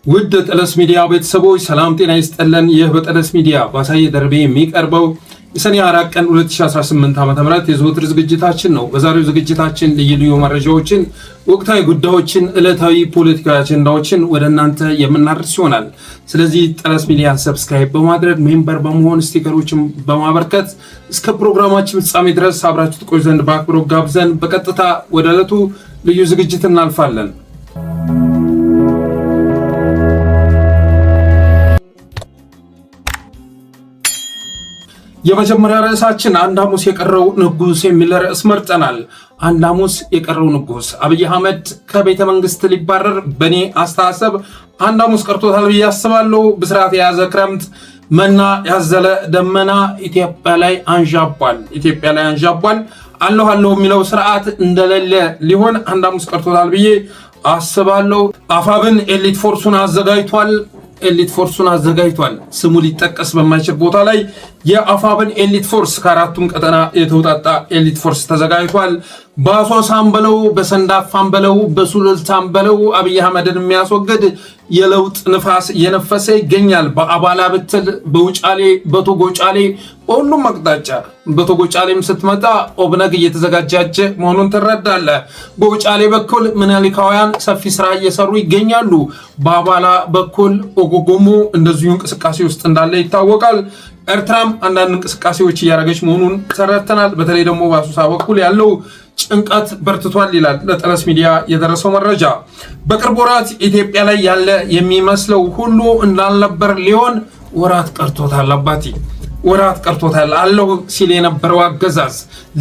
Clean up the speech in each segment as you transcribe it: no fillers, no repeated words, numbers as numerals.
ውድ ጠለስ ሚዲያ ቤተሰቦች፣ ሰላም ጤና ይስጥልን። ይህ በጠለስ ሚዲያ ባሳየ ደርቤ የሚቀርበው የሰኔ 4 ቀን 2018 ዓ.ም የዘወትር ዝግጅታችን ነው። በዛሬው ዝግጅታችን ልዩ ልዩ መረጃዎችን፣ ወቅታዊ ጉዳዮችን፣ ዕለታዊ ፖለቲካዊ አጀንዳዎችን ወደ እናንተ የምናደርስ ይሆናል። ስለዚህ ጠለስ ሚዲያን subscribe በማድረግ፣ member በመሆን፣ sticker ኦችን በማበርከት እስከ ፕሮግራማችን ፍጻሜ ድረስ አብራችሁ ትቆዩ ዘንድ በአክብሮት ጋብዘን በቀጥታ ወደ ዕለቱ ልዩ ዝግጅት እናልፋለን። የመጀመሪያ ርዕሳችን አንድ ሐሙስ የቀረው ንጉስ የሚል ርዕስ መርጠናል። አንድ ሐሙስ የቀረው ንጉስ አብይ አህመድ ከቤተ መንግስት ሊባረር በእኔ አስተሳሰብ አንድ ሐሙስ ቀርቶታል ብዬ አስባለሁ። ብስራት የያዘ ክረምት፣ መና ያዘለ ደመና ኢትዮጵያ ላይ አንዣቧል። ኢትዮጵያ ላይ አንዣቧል። አለሁ አለሁ የሚለው ስርዓት እንደሌለ ሊሆን አንድ ሐሙስ ቀርቶታል ብዬ አስባለሁ። አፋብን elite force ኡን አዘጋጅቷል። Elite force ኡን አዘጋጅቷል። ስሙ ሊጠቀስ በማይችል ቦታ ላይ የአፋብን elite force ከአራቱም ቀጠና የተውጣጣ elite force ተዘጋጅቷል። በአሶሳም በለው፣ በሰንዳፋም በለው፣ በሱሉልታም በለው አብይ አህመድን የሚያስወግድ የለውጥ ንፋስ እየነፈሰ ይገኛል። በአባላ ብትል፣ በውጫሌ፣ በቶጎጫሌ፣ በሁሉም አቅጣጫ። በቶጎጫሌም ስትመጣ ኦብነግ እየተዘጋጃጀ መሆኑን ትረዳለህ። በውጫሌ በኩል ምኒልካውያን ሰፊ ስራ እየሰሩ ይገኛሉ። በአባላ በኩል ኦጎጎሞ እንደዚሁ እንቅስቃሴ ውስጥ እንዳለ ይታወቃል። ኤርትራም አንዳንድ እንቅስቃሴዎች እያደረገች መሆኑን ተረድተናል። በተለይ ደግሞ በአሶሳ በኩል ያለው ጭንቀት በርትቷል ይላል ለጠለስ ሚዲያ የደረሰው መረጃ። በቅርብ ወራት ኢትዮጵያ ላይ ያለ የሚመስለው ሁሉ እንዳልነበር ሊሆን ወራት ቀርቶታል። አባቴ፣ ወራት ቀርቶታል። አለሁ ሲል የነበረው አገዛዝ፣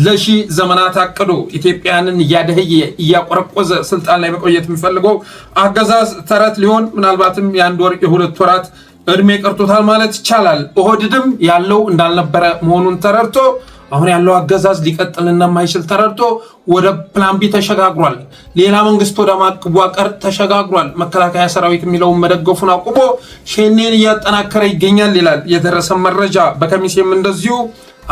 ለሺህ ዘመናት አቅዶ ኢትዮጵያንን እያደህየ እያቆረቆዘ ስልጣን ላይ መቆየት የሚፈልገው አገዛዝ ተረት ሊሆን ምናልባትም የአንድ ወር የሁለት ወራት እድሜ ቀርቶታል ማለት ይቻላል። ኦህዴድም ያለው እንዳልነበረ መሆኑን ተረድቶ፣ አሁን ያለው አገዛዝ ሊቀጥል እንደማይችል ተረድቶ ወደ plan B ተሸጋግሯል። ሌላ መንግስት ወደ ማዋቀር ተሸጋግሯል። መከላከያ ሰራዊት የሚለውን መደገፉን አቁሞ ሸኔን እያጠናከረ ይገኛል ይላል የደረሰ መረጃ። በከሚሴም እንደዚሁ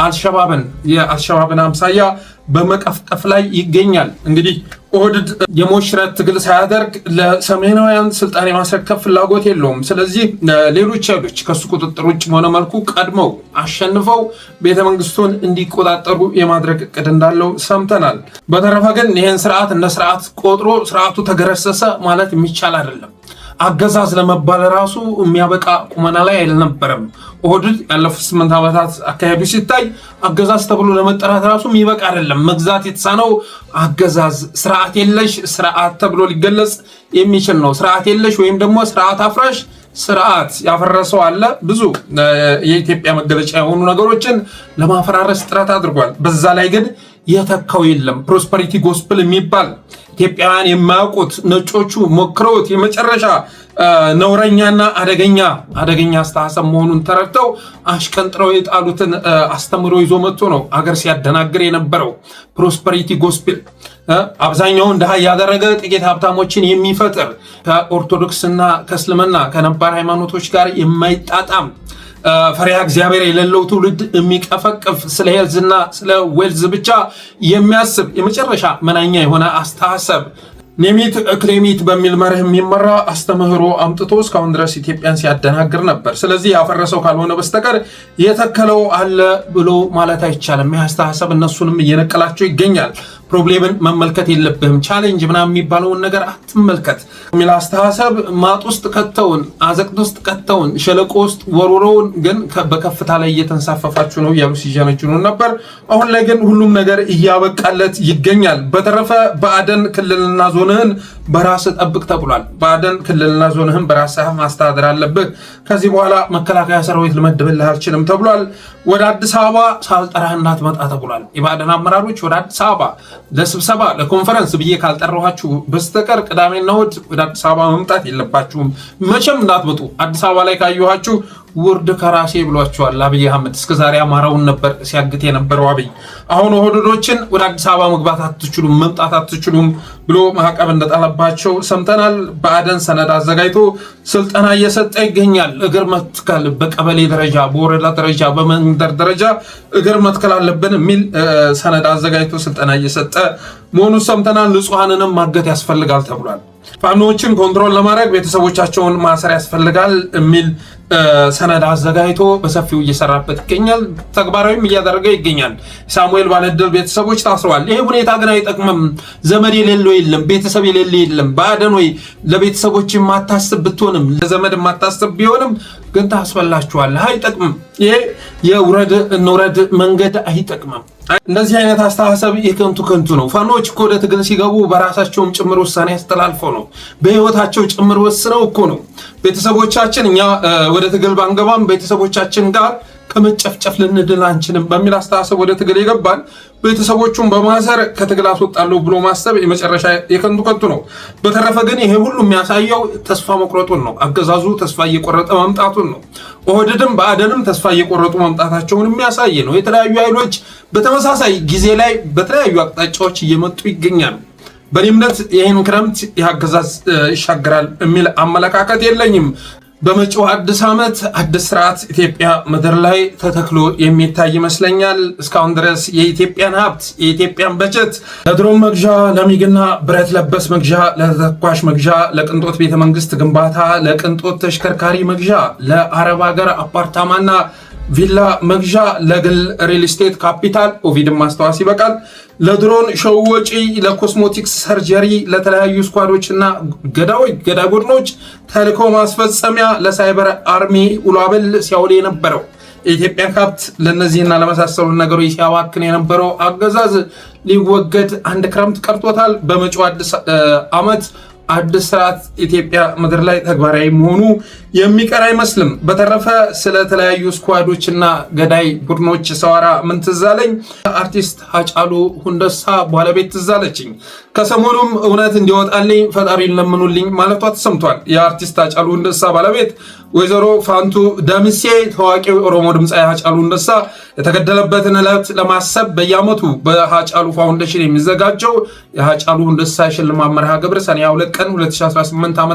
አልሸባብን የአልሸባብን አምሳያ በመቀፍቀፍ ላይ ይገኛል። እንግዲህ ኦህዴድ የሞት ሽረት ትግል ሳያደርግ ለሰሜናውያን ስልጣን የማስረከብ ፍላጎት የለውም። ስለዚህ ሌሎች ኃይሎች ከሱ ቁጥጥር ውጭ በሆነ መልኩ ቀድመው አሸንፈው ቤተመንግስቱን እንዲቆጣጠሩ የማድረግ እቅድ እንዳለው ሰምተናል። በተረፈ ግን ይህን ስርዓት እንደ ስርዓት ቆጥሮ ስርዓቱ ተገረሰሰ ማለት የሚቻል አይደለም። አገዛዝ ለመባል ራሱ የሚያበቃ ቁመና ላይ አልነበረም። ኦህዴድ ያለፉት 8 ዓመታት አካሄዱ ሲታይ አገዛዝ ተብሎ ለመጠራት ራሱ የሚበቃ አይደለም። መግዛት የተሳነው አገዛዝ፣ ስርዓት የለሽ ስርዓት ተብሎ ሊገለጽ የሚችል ነው። ስርዓት የለሽ ወይም ደግሞ ስርዓት አፍራሽ ስርዓት፣ ያፈረሰው አለ። ብዙ የኢትዮጵያ መገለጫ የሆኑ ነገሮችን ለማፈራረስ ጥረት አድርጓል። በዛ ላይ ግን የተካው የለም። Prosperity gospel የሚባል ኢትዮጵያውያን የማያውቁት፣ ነጮቹ ሞክረውት የመጨረሻ ነውረኛና አደገኛ አደገኛ አስተሳሰብ መሆኑን ተረድተው አሽቀንጥረው የጣሉትን አስተምሮ ይዞ መጥቶ ነው አገር ሲያደናግር የነበረው። Prosperity gospel አብዛኛውን ድሃ እያደረገ ጥቂት ሀብታሞችን የሚፈጥር፣ ከኦርቶዶክስና ከእስልምና ከነባር ሃይማኖቶች ጋር የማይጣጣም፣ ፈሪሃ እግዚአብሔር የሌለው ትውልድ የሚቀፈቅፍ፣ ስለ health ና ስለ wealth ብቻ የሚያስብ የመጨረሻ መናኛ የሆነ አስተሳሰብ፣ name it claim it በሚል መርህ የሚመራ አስተምህሮ አምጥቶ እስካሁን ድረስ ኢትዮጵያን ሲያደናግር ነበር። ስለዚህ ያፈረሰው ካልሆነ በስተቀር የተከለው አለ ብሎ ማለት አይቻልም። ይህ አስተሳሰብ እነሱንም እየነቀላቸው ይገኛል። Problem ን መመልከት የለብህም፣ challenge ምናምን የሚባለውን ነገር አትመልከት የሚል አስተሳሰብ ማጥ ውስጥ ከተውን፣ አዘቅት ውስጥ ከተውን፣ ሸለቆ ውስጥ ወርውረውን ግን በከፍታ ላይ እየተንሳፈፋችሁ ነው እያሉ ሲጀነጅኑ ነበር። አሁን ላይ ግን ሁሉም ነገር እያበቃለት ይገኛል። በተረፈ ብአዴን ክልልና ዞንህን በራስህ ጠብቅ ተብሏል። ብአዴን ክልልና ዞንህን በራስህ ማስተዳደር አለብህ። ከዚህ በኋላ መከላከያ ሰራዊት ልመድብልህ አልችልም ተብሏል። ወደ አዲስ አበባ ሳልጠራህ እንዳትመጣ ተብሏል። የብአዴን አመራሮች ወደ አዲስ አበባ ለስብሰባ ለኮንፈረንስ ብዬ ካልጠራኋችሁ በስተቀር ቅዳሜና እሑድ ወደ አዲስ አበባ መምጣት የለባችሁም። መቼም እንዳትመጡ። አዲስ አበባ ላይ ካየኋችሁ ውርድ ከራሴ ብሏቸዋል አብይ አህመድ። እስከዛሬ አማራውን ነበር ሲያግት የነበረው አብይ። አሁን ኦህዴዶችን ወደ አዲስ አበባ መግባት አትችሉም፣ መምጣት አትችሉም ብሎ ማዕቀብ እንደጣለባቸው ሰምተናል። ብአዴን ሰነድ አዘጋጅቶ ስልጠና እየሰጠ ይገኛል። እግር መትከል በቀበሌ ደረጃ፣ በወረዳ ደረጃ፣ በመንደር ደረጃ እግር መትከል አለብን የሚል ሰነድ አዘጋጅቶ ስልጠና እየሰጠ መሆኑን ሰምተናል። ንጹሐንንም ማገት ያስፈልጋል ተብሏል። ፋኖዎችን control ለማድረግ ቤተሰቦቻቸውን ማሰር ያስፈልጋል የሚል ሰነድ አዘጋጅቶ በሰፊው እየሰራበት ይገኛል። ተግባራዊም እያደረገ ይገኛል። ሳሙኤል ባለድል ቤተሰቦች ታስረዋል። ይሄ ሁኔታ ግን አይጠቅምም። ዘመድ የሌለው የለም፣ ቤተሰብ የሌለው የለም። ብአዴን ወይ ለቤተሰቦች የማታስብ ብትሆንም ለዘመድ የማታስብ ቢሆንም ግን ታስበላችኋለህ። አይጠቅምም። ይሄ የውረድ እንውረድ መንገድ አይጠቅምም። እንደዚህ አይነት አስተሳሰብ የከንቱ ከንቱ ነው። ፋኖች እኮ ወደ ትግል ሲገቡ በራሳቸውም ጭምር ውሳኔ አስተላልፈው ነው፣ በህይወታቸው ጭምር ወስነው እኮ ነው። ቤተሰቦቻችን እኛ ወደ ትግል ባንገባም ቤተሰቦቻችን ጋር ከመጨፍጨፍ ልንድን አንችልም በሚል አስተሳሰብ ወደ ትግል የገባን ቤተሰቦቹን በማሰር ከትግል አስወጣለሁ ብሎ ማሰብ የመጨረሻ የከንቱ ከንቱ ነው። በተረፈ ግን ይሄ ሁሉ የሚያሳየው ተስፋ መቁረጡን ነው። አገዛዙ ተስፋ እየቆረጠ መምጣቱን ነው። ኦህዴድም ብአዴንም ተስፋ እየቆረጡ መምጣታቸውን የሚያሳይ ነው። የተለያዩ ኃይሎች በተመሳሳይ ጊዜ ላይ በተለያዩ አቅጣጫዎች እየመጡ ይገኛሉ። በእኔ እምነት ይህን ክረምት ይህ አገዛዝ ይሻገራል የሚል አመለካከት የለኝም። በመጪው አዲስ ዓመት አዲስ ስርዓት ኢትዮጵያ ምድር ላይ ተተክሎ የሚታይ ይመስለኛል። እስካሁን ድረስ የኢትዮጵያን ሀብት፣ የኢትዮጵያን በጀት ለድሮን መግዣ፣ ለሚግና ብረት ለበስ መግዣ፣ ለተተኳሽ መግዣ፣ ለቅንጦት ቤተመንግስት ግንባታ፣ ለቅንጦት ተሽከርካሪ መግዣ፣ ለአረብ ሀገር አፓርታማና ቪላ መግዣ፣ ለግል ሪል ስቴት ካፒታል ኦቪድን ማስታወስ ይበቃል፣ ለድሮን show ወጪ፣ ለ cosmetics surgery፣ ለተለያዩ squad ኦችና ገዳይ ቡድኖች ተልዕኮ ማስፈጸሚያ፣ ለ cyber army ውሎ አበል ሲያውል የነበረው የኢትዮጵያን ሀብት ለእነዚህና ለመሳሰሉ ነገሮች ሲያባክን የነበረው አገዛዝ ሊወገድ አንድ ክረምት ቀርቶታል። በመጪው አዲስ ዓመት አዲስ ስርዓት ኢትዮጵያ ምድር ላይ ተግባራዊ መሆኑ የሚቀር አይመስልም። በተረፈ ስለተለያዩ squad ኦችና ገዳይ ቡድኖች ሰዋራ ምን ትዝ አለኝ? አርቲስት ሃጫሉ ሁንደሳ ባለቤት ትዝ አለችኝ። ከሰሞኑም እውነት እንዲወጣልኝ ፈጣሪ ለምኑልኝ ማለቷ ተሰምቷል። የአርቲስት ሃጫሉ ሁንደሳ ባለቤት ወይዘሮ ፋንቱ ደምሴ ታዋቂው የኦሮሞ ድምፃዊ ሃጫሉ ሁንደሳ የተገደለበትን ዕለት ለማሰብ በየዓመቱ በሃጫሉ ፋውንዴሽን የሚዘጋጀው የሃጫሉ ሁንደሳ ሽልማት መርሃ ግብር ሰኔ 2 ቀን 2018 ዓ.ም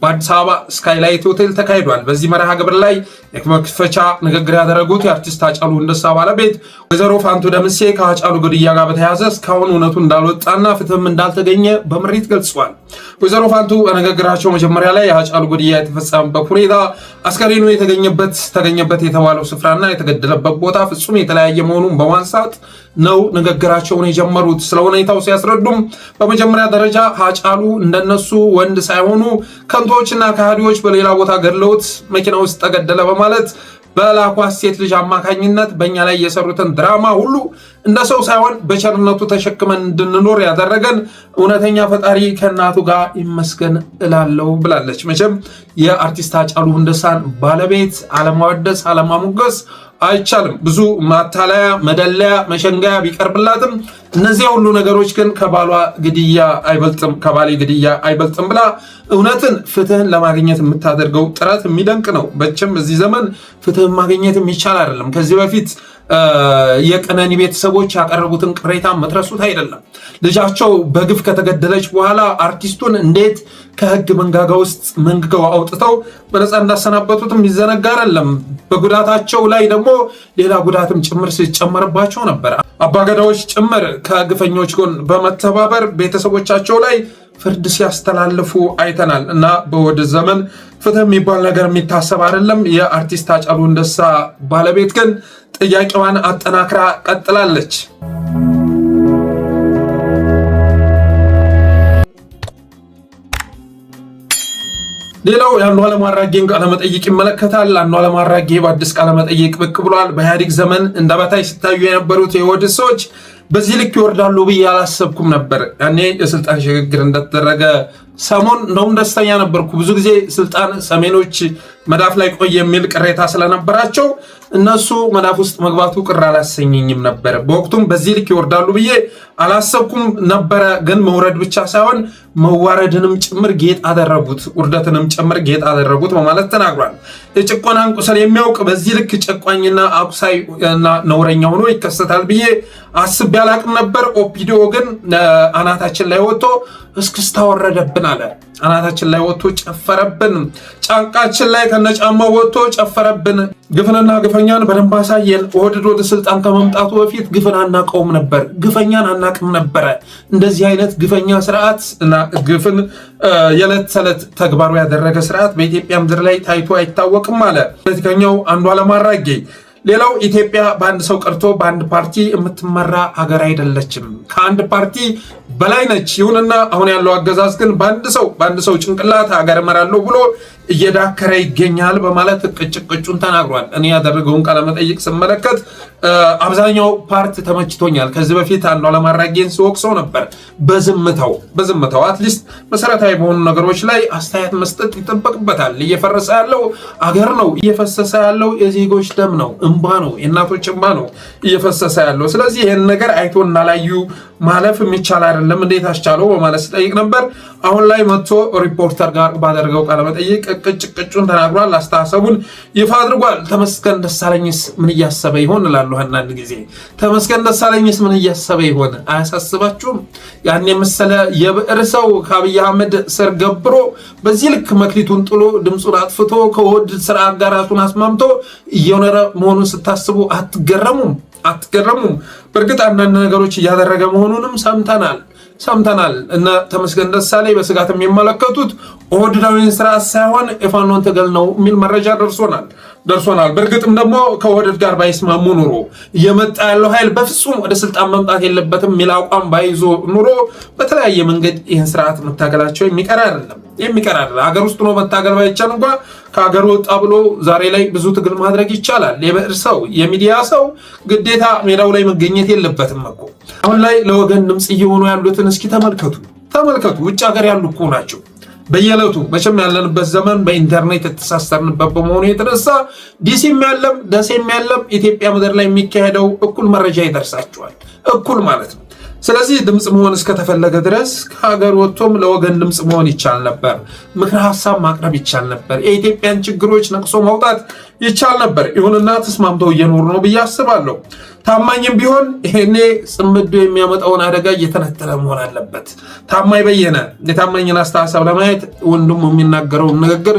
በአዲስ አበባ ስካይላይት ሆቴል ተካሂዷል። በዚህ መርሃ ግብር ላይ የመክፈቻ ንግግር ያደረጉት የአርቲስት ሃጫሉ ሁንደሳ ባለቤት ወይዘሮ ፋንቱ ደምሴ ከሃጫሉ ግድያ ጋር በተያያዘ እስካሁን እውነቱ እንዳልወጣና ፍትህም እንዳልተገኘ በምሬት ገልጸዋል። ወይዘሮ ፋንቱ በንግግራቸው መጀመሪያ ላይ የሃጫሉ ግድያ የተፈጸመበት ሁኔታ፣ አስከሬኑ ተገኘበት የተባለው ስፍራና የተገደለበት ቦታ ፍጹም የተለያየ መሆኑን በማንሳት ነው ንግግራቸውን የጀመሩት። ስለ ሁኔታው ሲያስረዱም በመጀመሪያ ደረጃ ሃጫሉ እንደነሱ ወንድ ሳይሆኑ ከንቶችና ከሃዲዎች በሌላ ቦታ ገድለውት መኪና ውስጥ ተገደለ በማለት በላኳት ሴት ልጅ አማካኝነት በእኛ ላይ የሰሩትን ድራማ ሁሉ እንደ ሰው ሳይሆን በቸርነቱ ተሸክመን እንድንኖር ያደረገን እውነተኛ ፈጣሪ ከእናቱ ጋር ይመስገን እላለሁ ብላለች። መቼም የአርቲስት ሃጫሉ ሁንደሳን ባለቤት አለማወደስ አለማሞገስ አይቻልም። ብዙ ማታለያ፣ መደለያ፣ መሸንገያ ቢቀርብላትም እነዚያ ሁሉ ነገሮች ግን ከባሏ ግድያ አይበልጥም፣ ከባሌ ግድያ አይበልጥም ብላ እውነትን ፍትህን ለማግኘት የምታደርገው ጥረት የሚደንቅ ነው። መቼም እዚህ ዘመን ፍትህን ማግኘት የሚቻል አይደለም። ከዚህ በፊት የቀነኒ ቤተሰቦች ያቀረቡትን ቅሬታ መትረሱት አይደለም። ልጃቸው በግፍ ከተገደለች በኋላ አርቲስቱን እንዴት ከህግ መንጋጋ ውስጥ መንግገው አውጥተው በነፃ እንዳሰናበቱትም ይዘነጋ አይደለም። በጉዳታቸው ላይ ደግሞ ሌላ ጉዳትም ጭምር ሲጨመርባቸው ነበር። አባገዳዎች ጭምር ከግፈኞች ጎን በመተባበር ቤተሰቦቻቸው ላይ ፍርድ ሲያስተላልፉ አይተናል። እና በወደ ዘመን ፍትህ የሚባል ነገር የሚታሰብ አይደለም። የአርቲስት ሃጫሉ ሁንደሳ ባለቤት ግን ጥያቄዋን አጠናክራ ቀጥላለች። ሌላው የአንዱዓለም አራጌን ቃለመጠይቅ ይመለከታል። አንዱዓለም አራጌ በአዲስ ቃለመጠይቅ ብቅ ብሏል። በኢህአዴግ ዘመን እንደ በታች ሲታዩ የነበሩት የኦህዴድ ሰዎች በዚህ ልክ ይወርዳሉ ብዬ አላሰብኩም ነበር። ያኔ የስልጣን ሽግግር እንደተደረገ ሰሞን እንደውም ደስተኛ ነበርኩ። ብዙ ጊዜ ስልጣን ሰሜኖች መዳፍ ላይ ቆይ የሚል ቅሬታ ስለነበራቸው እነሱ መዳፍ ውስጥ መግባቱ ቅር አላሰኘኝም ነበር። በወቅቱም በዚህ ልክ ይወርዳሉ ብዬ አላሰብኩም ነበረ። ግን መውረድ ብቻ ሳይሆን መዋረድንም ጭምር ጌጥ አደረጉት፣ ውርደትንም ጭምር ጌጥ አደረጉት በማለት ተናግሯል። የጭቆናን ቁስል የሚያውቅ በዚህ ልክ ጨቋኝና አቁሳይ እና ነውረኛ ሆኖ ይከሰታል ብዬ አስቤ አላቅም ነበር። ኦፒዲኦ ግን አናታችን ላይ ወጥቶ እስክስታ ወረደብን አለ። አናታችን ላይ ወጥቶ ጨፈረብን። ጫንቃችን ላይ ከነጫማው ወጥቶ ጨፈረብን። ግፍንና ግፈኛን በደንብ አሳየን። ኦህዴድ ወደ ስልጣን ከመምጣቱ በፊት ግፍን አናቀውም ነበር፣ ግፈኛን አናቅም ነበረ። እንደዚህ አይነት ግፈኛ ስርዓት እና ግፍን የዕለት ተዕለት ተግባሩ ያደረገ ስርዓት በኢትዮጵያ ምድር ላይ ታይቶ አይታወቅም አለ ፖለቲከኛው አንዱዓለም አራጌ። ሌላው ኢትዮጵያ በአንድ ሰው ቀርቶ በአንድ ፓርቲ የምትመራ ሀገር አይደለችም፣ ከአንድ ፓርቲ በላይ ነች። ይሁንና አሁን ያለው አገዛዝ ግን በአንድ ሰው ጭንቅላት ሀገር እመራለሁ ብሎ እየዳከረ ይገኛል በማለት ቅጭ ቅጩን ተናግሯል። እኔ ያደረገውን ቃለመጠይቅ ስመለከት አብዛኛው part ተመችቶኛል። ከዚህ በፊት አንዱዓለም አራጌን ሲወቅሰው ነበር። በዝምታው at least መሰረታዊ በሆኑ ነገሮች ላይ አስተያየት መስጠት ይጠበቅበታል። እየፈረሰ ያለው አገር ነው። እየፈሰሰ ያለው የዜጎች ደም ነው፣ እንባ ነው፣ የእናቶች እንባ ነው እየፈሰሰ ያለው። ስለዚህ ይህን ነገር አይቶ እንዳላዩ ማለፍ የሚቻል አይደለም፣ እንዴት አስቻለው በማለት ስጠይቅ ነበር። አሁን ላይ መጥቶ ሪፖርተር ጋር ባደረገው ቃለመጠይቅ ቅጭ ቅጩን ተናግሯል። አስተሳሰቡን ይፋ አድርጓል። ተመስገን ደሳለኝስ ምን እያሰበ ይሆን እላለሁ አንዳንድ ጊዜ። ተመስገን ደሳለኝስ ምን እያሰበ ይሆን? አያሳስባችሁም? ያን የመሰለ የብዕር ሰው ከአብይ አህመድ ስር ገብሮ በዚህ ልክ መክሊቱን ጥሎ፣ ድምፁን አጥፍቶ፣ ከኦህዴድ ስርዓት ጋር ራሱን አስማምቶ እየኖረ መሆኑን ስታስቡ አትገረሙም? አትገረሙም? በእርግጥ አንዳንድ ነገሮች እያደረገ መሆኑንም ሰምተናል። እነ ተመስገን ደሳለኝ በስጋት የሚመለከቱት ኦህዴዳዊን ስርዓት ሳይሆን የፋኖን ትግል ነው የሚል መረጃ ደርሶናል። በእርግጥም ደግሞ ከኦህዴድ ጋር ባይስማሙ ኑሮ፣ እየመጣ ያለው ኃይል በፍጹም ወደ ስልጣን መምጣት የለበትም የሚል አቋም ባይዞ ኑሮ በተለያየ መንገድ ይህን ስርዓት መታገላቸው የሚቀር አይደለም። ሀገር ውስጥ ነው መታገል ባይቻል እንኳ ከሀገር ወጣ ብሎ ዛሬ ላይ ብዙ ትግል ማድረግ ይቻላል። የብዕር ሰው፣ የሚዲያ ሰው ግዴታ ሜዳው ላይ መገኘት የለበትም እኮ። አሁን ላይ ለወገን ድምፅ እየሆኑ ያሉትን እስኪ ተመልከቱ፣ ተመልከቱ። ውጭ ሀገር ያሉ እኮ ናቸው። በየዕለቱ መቼም ያለንበት ዘመን በኢንተርኔት የተሳሰርንበት በመሆኑ የተነሳ ዲሲም ያለም ደሴም ያለም ኢትዮጵያ ምድር ላይ የሚካሄደው እኩል መረጃ ይደርሳቸዋል። እኩል ማለት ነው። ስለዚህ ድምፅ መሆን እስከተፈለገ ድረስ ከሀገር ወጥቶም ለወገን ድምፅ መሆን ይቻል ነበር። ምክረ ሀሳብ ማቅረብ ይቻል ነበር። የኢትዮጵያን ችግሮች ነቅሶ ማውጣት ይቻል ነበር። ይሁንና ተስማምተው እየኖሩ ነው ብዬ አስባለሁ። ታማኝም ቢሆን ይሄኔ ጽምዶ የሚያመጣውን አደጋ እየተነተነ መሆን አለበት። ታማኝ በየነ፣ የታማኝን አስተሳሰብ ለማየት ወንድሙ የሚናገረውን ንግግር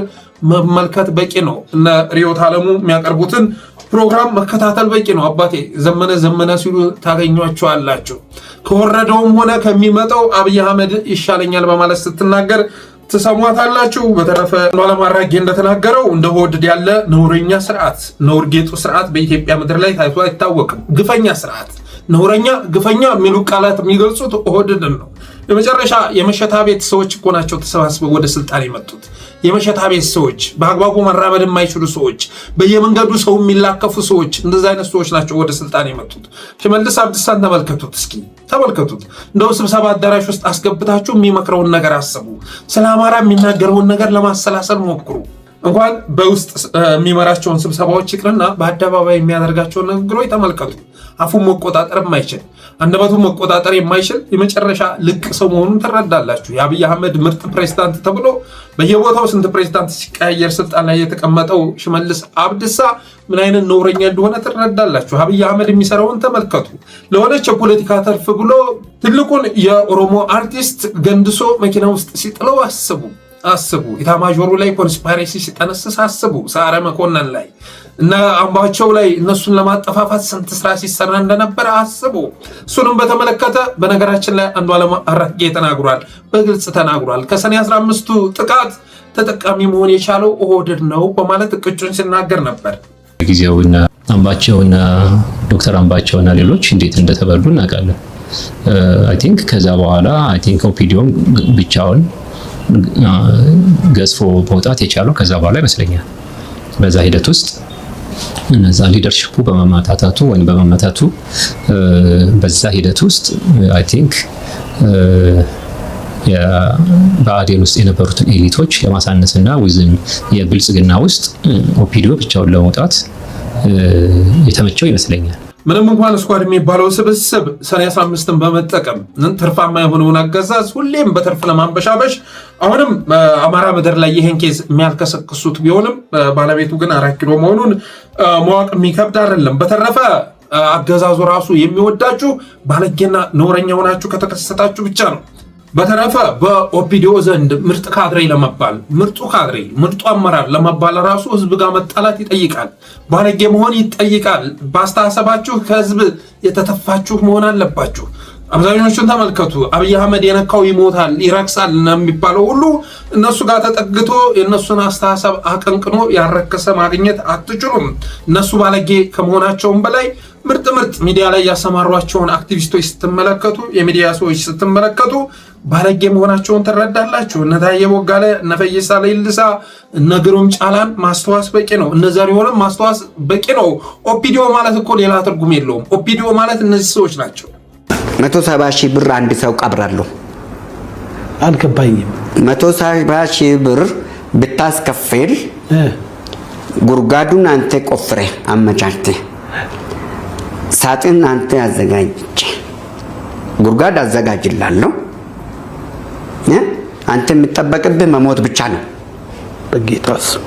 መመልከት በቂ ነው። እነ ርዕዮት ዓለሙ የሚያቀርቡትን ፕሮግራም መከታተል በቂ ነው። አባቴ ዘመነ ዘመነ ሲሉ ታገኟቸዋላችሁ። ከወረደውም ሆነ ከሚመጣው አብይ አህመድ ይሻለኛል በማለት ስትናገር ትሰሟታላችሁ። በተረፈ አንዱዓለም አራጌ እንደተናገረው እንደ ኦህዴድ ያለ ነውረኛ ስርዓት፣ ነውር ጌጡ ስርዓት በኢትዮጵያ ምድር ላይ ታይቶ አይታወቅም። ግፈኛ ስርዓት፣ ነውረኛ፣ ግፈኛ የሚሉ ቃላት የሚገልጹት ኦህዴድን ነው። የመጨረሻ የመሸታ ቤት ሰዎች እኮ ናቸው ተሰባስበው ወደ ስልጣን የመጡት። የመሸታ ቤት ሰዎች፣ በአግባቡ መራመድ የማይችሉ ሰዎች፣ በየመንገዱ ሰው የሚላከፉ ሰዎች፣ እንደዚ አይነት ሰዎች ናቸው ወደ ስልጣን የመጡት። ሽመልስ አብዲሳን ተመልከቱት እስኪ፣ ተመልከቱት። እንደው ስብሰባ አዳራሽ ውስጥ አስገብታችሁ የሚመክረውን ነገር አስቡ። ስለ አማራ የሚናገረውን ነገር ለማሰላሰል ሞክሩ። እንኳን በውስጥ የሚመራቸውን ስብሰባዎች ይቅርና በአደባባይ የሚያደርጋቸውን ንግግሮች ተመልከቱ። አፉን መቆጣጠር የማይችል፣ አንደበቱን መቆጣጠር የማይችል የመጨረሻ ልቅ ሰው መሆኑን ትረዳላችሁ። የአብይ አህመድ ምርጥ ፕሬዚዳንት ተብሎ በየቦታው ስንት ፕሬዚዳንት ሲቀያየር ስልጣን ላይ የተቀመጠው ሽመልስ አብዲሳ ምን አይነት ነውረኛ እንደሆነ ትረዳላችሁ። አብይ አህመድ የሚሰራውን ተመልከቱ። ለሆነች የፖለቲካ ተርፍ ብሎ ትልቁን የኦሮሞ አርቲስት ገንድሶ መኪና ውስጥ ሲጥለው አስቡ፣ አስቡ። ኢታማዦሩ ላይ conspiracy ሲጠነስስ አስቡ። ሰዓረ መኮንን ላይ እና አምባቸው ላይ እነሱን ለማጠፋፋት ስንት ስራ ሲሰራ እንደነበረ አስቡ። እሱንም በተመለከተ በነገራችን ላይ አንዱዓለም አራጌ ተናግሯል፣ በግልጽ ተናግሯል። ከሰኔ 15ቱ ጥቃት ተጠቃሚ መሆን የቻለው ኦህዴድ ነው በማለት እቅጩን ሲናገር ነበር። ጊዜውና አምባቸውና ዶክተር አምባቸውና ሌሎች እንዴት እንደተበሉ እናውቃለን። I think ከዛ በኋላ I think ኦፒዲኦም ብቻውን ገዝፎ መውጣት የቻለው ከዛ በኋላ ይመስለኛል። በዛ ሂደት ውስጥ እነዛ leadership ኡ በመማታታቱ ወይም በመመታቱ በዛ ሂደት ውስጥ I think በአዴን ውስጥ የነበሩትን elite ኦች ለማሳነስና within የብልጽግና ውስጥ ኦፒዲኦ ብቻውን ለመውጣት የተመቸው ይመስለኛል። ምንም እንኳን squad የሚባለው ስብስብ ሰኔ 15ን በመጠቀም ትርፋማ የሆነውን አገዛዝ ሁሌም በትርፍ ለማንበሻበሽ አሁንም አማራ ምድር ላይ ይህን case የሚያልከሰክሱት ቢሆንም ባለቤቱ ግን አራት ኪሎ መሆኑን ማወቅ የሚከብድ አይደለም። በተረፈ አገዛዙ ራሱ የሚወዳችሁ ባለጌና ነውረኛ ሆናችሁ ከተከሰታችሁ ብቻ ነው። በተረፈ በኦፒዲኦ ዘንድ ምርጥ ካድሬ ለመባል፣ ምርጡ ካድሬ፣ ምርጡ አመራር ለመባል ራሱ ህዝብ ጋር መጣላት ይጠይቃል። ባለጌ መሆን ይጠይቃል። በአስተሳሰባችሁ ከህዝብ የተተፋችሁ መሆን አለባችሁ። አብዛኞቹን ተመልከቱ። አብይ አህመድ የነካው ይሞታል፣ ይረክሳል እና የሚባለው ሁሉ እነሱ ጋር ተጠግቶ የእነሱን አስተሳሰብ አቀንቅኖ ያረከሰ ማግኘት አትችሉም። እነሱ ባለጌ ከመሆናቸውም በላይ ምርጥ ምርጥ ሚዲያ ላይ ያሰማሯቸውን አክቲቪስቶች ስትመለከቱ፣ የሚዲያ ሰዎች ስትመለከቱ ባለጌ መሆናቸውን ትረዳላችሁ። እነ ታዬ ቦጋለ፣ እነ ፈይሳ ሌሊሳ፣ እነ ግሩም ጫላን ማስተዋስ በቂ ነው። እነ ዘሪሁንም ማስተዋስ በቂ ነው። ኦፒዲኦ ማለት እኮ ሌላ ትርጉም የለውም። ኦፒዲኦ ማለት እነዚህ ሰዎች ናቸው። 170,000 ብር አንድ ሰው ቀብራለሁ። አልገባኝም። 170,000 ብር ብታስከፍል ጉድጓዱን አንተ ቆፍሬ አመቻችተ፣ ሳጥን አንተ አዘጋጅቼ ጉድጓድ አዘጋጅላለሁ። አንተ የሚጠበቅብህ መሞት ብቻ ነው። በጌታ ስም፣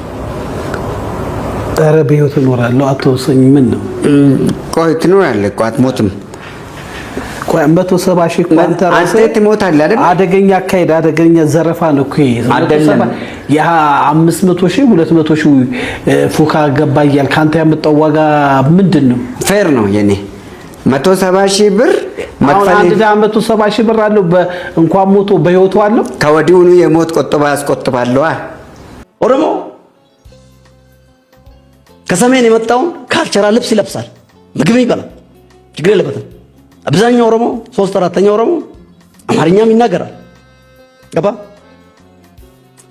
ኧረ በህይወት እኖራለሁ። አትወሰኝ። ምን ነው? ቆይ፣ ትኖራለህ እኮ፣ አትሞትም። ቆይ፣ 170,000 እኮ አንተ ራስህ አንተ ትሞታለህ አይደል? አደገኛ አካሄድ፣ አደገኛ ዘረፋ ነው እኮ ይሄ። አይደለም። ያ 500,000፣ 200,000 ፉካ ገባ እያልክ አንተ ያመጣው ዋጋ ምንድን ነው? Fair ነው የኔ 170,000 ብር አሁን መክፈል። አንድ ድሀ 170,000 ብር አለው? እንኳን ሞቶ በህይወቱ አለው? ከወዲሁኑ የሞት ቆጠባ ያስቆጥባለዋ። ኦሮሞ ከሰሜን የመጣውን cultural ልብስ ይለብሳል፣ ምግብ ይበላል፣ ችግር የለበትም። አብዛኛው ኦሮሞ፣ ሶስት አራተኛ ኦሮሞ አማርኛም ይናገራል። ገባ?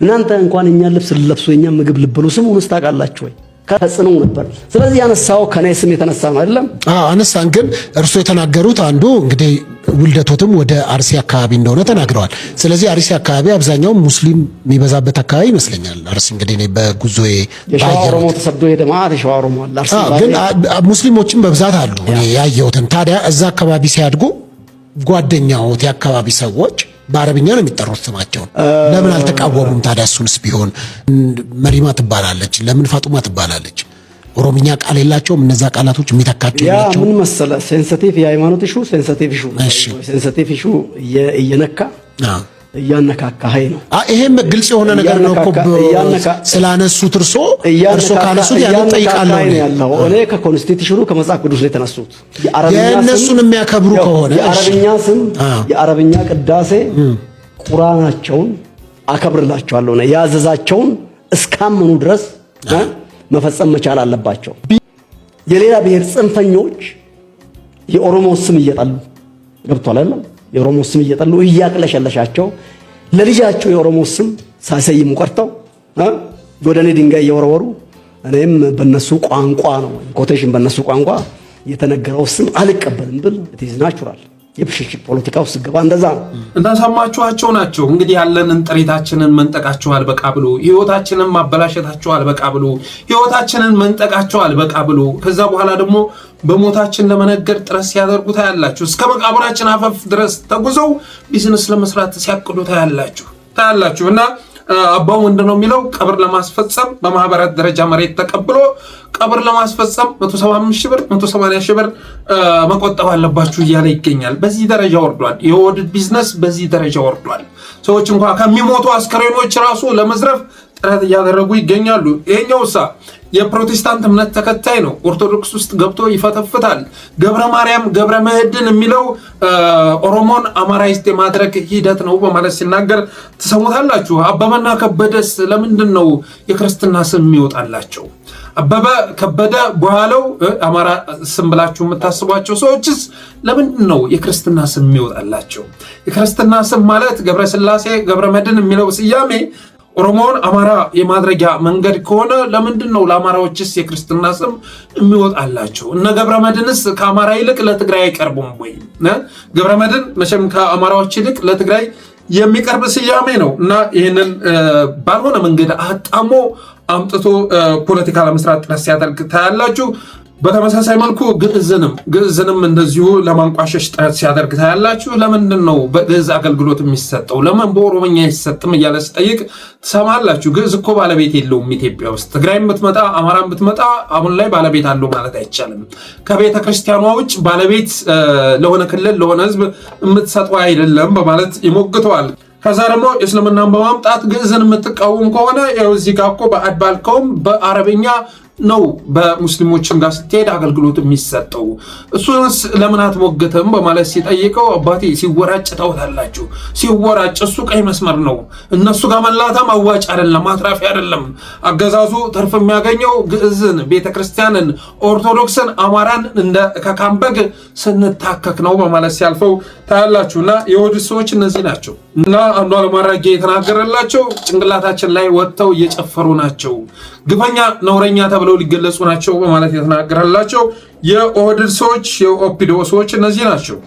እናንተ እንኳን እኛን ልብስ ልለብሱ የኛን ምግብ ልበሉ ስሙንስ ታውቃላችሁ ወይ? ተጽዕኖ ነበር። ስለዚህ ያነሳው ከኔ ስም የተነሳ ነው አይደለም? አዎ አነሳን። ግን እርሶ የተናገሩት አንዱ እንግዲህ ውልደቶትም ወደ አርሲ አካባቢ እንደሆነ ተናግረዋል። ስለዚህ አርሲ አካባቢ አብዛኛው ሙስሊም የሚበዛበት አካባቢ ይመስለኛል። አርሲ እንግዲህ እኔ በጉዞዬ የሸዋ ባየሁት ኦሮሞ ተሰዶ ሄደ ማለት የሸዋ ኦሮሞ አለ። አርሲ አዎ፣ ግን ሙስሊሞችም በብዛት አሉ እኔ ያየሁትን። ታዲያ እዛ አካባቢ ሲያድጉ ጓደኛዎት የአካባቢ ሰዎች በአረብኛ ነው የሚጠሩት ስማቸውን። ለምን አልተቃወሙም ታዲያ? እሱንስ ቢሆን መሪማ ትባላለች፣ ለምን ፋጡማ ትባላለች? ኦሮምኛ ቃል የላቸውም እነዛ ቃላቶች የሚተካቸው ያ የላቸውም። ምን መሰለ፣ sensitive የሃይማኖት issue፣ sensitive issue sensitive issue እየነካ እያነካካ ሀይ ነው። ይሄም ግልጽ የሆነ ነገር ነው እኮ ስላነሱት እርሶ ካነሱት ያንን ጠይቃለሁ ነው ያለው። እኔ ከ constitution ኑ ከመጽሐፍ ቅዱስ ላይ የተነሱት የእነሱን የሚያከብሩ ከሆነ የአረብኛ ስም፣ የአረብኛ ቅዳሴ፣ ቁራናቸውን አከብርላቸዋለሁ። ያዘዛቸውን እስካመኑ ድረስ መፈጸም መቻል አለባቸው። የሌላ ብሔር ጽንፈኞች የኦሮሞ ስም እየጠሉ፣ ገብቷል አይደለም? የኦሮሞ ስም እየጠሉ እያቅለሸለሻቸው ለልጃቸው የኦሮሞ ስም ሳይሰይሙ ቀርተው ወደ እኔ ድንጋይ እየወረወሩ እኔም በነሱ ቋንቋ ነው quotation በነሱ ቋንቋ የተነገረው ስም አልቀበልም ብል it's natural። የብሽሽቅ ፖለቲካ ውስጥ ገባ እንደዛ ነው። እንደሰማችኋቸው ናቸው። እንግዲህ ያለንን ጥሪታችንን መንጠቃቸው አልበቃ ብሎ፣ ህይወታችንን ማበላሸታቸው አልበቃ ብሎ፣ ህይወታችንን መንጠቃቸው አልበቃ ብሎ፣ ከዛ በኋላ ደግሞ በሞታችን ለመነገድ ጥረት ሲያደርጉ ታያላችሁ። እስከ መቃብራችን አፈፍ ድረስ ተጉዘው ቢዝነስ ለመስራት ሲያቅዱ ታያላችሁ እና አባው ምንድን ነው የሚለው? ቀብር ለማስፈጸም በማህበራት ደረጃ መሬት ተቀብሎ ቀብር ለማስፈጸም 175 ሺህ ብር፣ 180 ሺህ ብር መቆጠብ አለባችሁ እያለ ይገኛል። በዚህ ደረጃ ወርዷል። የወድድ ቢዝነስ በዚህ ደረጃ ወርዷል። ሰዎች እንኳ ከሚሞቱ አስከሬኖች ራሱ ለመዝረፍ ጥረት እያደረጉ ይገኛሉ። ይሄኛው ሳ የፕሮቴስታንት እምነት ተከታይ ነው። ኦርቶዶክስ ውስጥ ገብቶ ይፈተፍታል። ገብረ ማርያም ገብረ መድህን የሚለው ኦሮሞን Amharized የማድረግ ሂደት ነው በማለት ሲናገር ትሰሙታላችሁ። አበበና ከበደስ ለምንድን ነው የክርስትና ስም የሚወጣላቸው? አበበ ከበደ በኋላው አማራ ስም ብላችሁ የምታስቧቸው ሰዎችስ ለምንድን ነው የክርስትና ስም የሚወጣላቸው? የክርስትና ስም ማለት ገብረ ስላሴ ገብረ መድህን የሚለው ስያሜ ኦሮሞውን አማራ የማድረጊያ መንገድ ከሆነ ለምንድን ነው ለአማራዎችስ የክርስትና ስም የሚወጣላቸው? እነ ገብረ መድህንስ ከአማራ ይልቅ ለትግራይ አይቀርቡም ወይ? ገብረ መድህን መቼም ከአማራዎች ይልቅ ለትግራይ የሚቀርብ ስያሜ ነው እና ይህንን ባልሆነ መንገድ አጣሞ አምጥቶ ፖለቲካ ለመስራት ጥረት ሲያደርግ ታያላችሁ። በተመሳሳይ መልኩ ግዕዝንም እንደዚሁ ለማንቋሸሽ ጥረት ሲያደርግ ታያላችሁ። ለምንድን ነው በግዕዝ አገልግሎት የሚሰጠው? ለምን በኦሮምኛ አይሰጥም? እያለ ሲጠይቅ ትሰማላችሁ። ግዕዝ እኮ ባለቤት የለውም ኢትዮጵያ ውስጥ። ትግራይም ብትመጣ አማራም ብትመጣ አሁን ላይ ባለቤት አለው ማለት አይቻልም። ከቤተ ክርስቲያኗ ውጭ ባለቤት ለሆነ ክልል ለሆነ ሕዝብ የምትሰጠው አይደለም በማለት ይሞግተዋል። ከዛ ደግሞ እስልምናን በማምጣት ግዕዝን የምትቃወም ከሆነ ያው እዚህ ጋር እኮ በአድባልከውም በአረብኛ ነው በሙስሊሞችም ጋር ስትሄድ አገልግሎት የሚሰጠው፣ እሱንስ ለምን አትሞግትም በማለት ሲጠይቀው አባቴ ሲወራጭ ታውታላችሁ። ሲወራጭ እሱ ቀይ መስመር ነው። እነሱ ጋር መላተም አዋጭ አይደለም፣ አትራፊ አይደለም። አገዛዙ ትርፍ የሚያገኘው ግዕዝን፣ ቤተክርስቲያንን፣ ኦርቶዶክስን፣ አማራን እንደ ከካምበግ ስንታከክ ነው በማለት ሲያልፈው ታያላችሁ። እና የኦህዴድ ሰዎች እነዚህ ናቸው። እና አንዱዓለም አራጌ የተናገረላቸው ጭንቅላታችን ላይ ወጥተው እየጨፈሩ ናቸው፣ ግፈኛ ነውረኛ ተብለው ሊገለጹ ናቸው በማለት የተናገረላቸው የኦህዴድ ሰዎች የኦፒዲኦ ሰዎች እነዚህ ናቸው።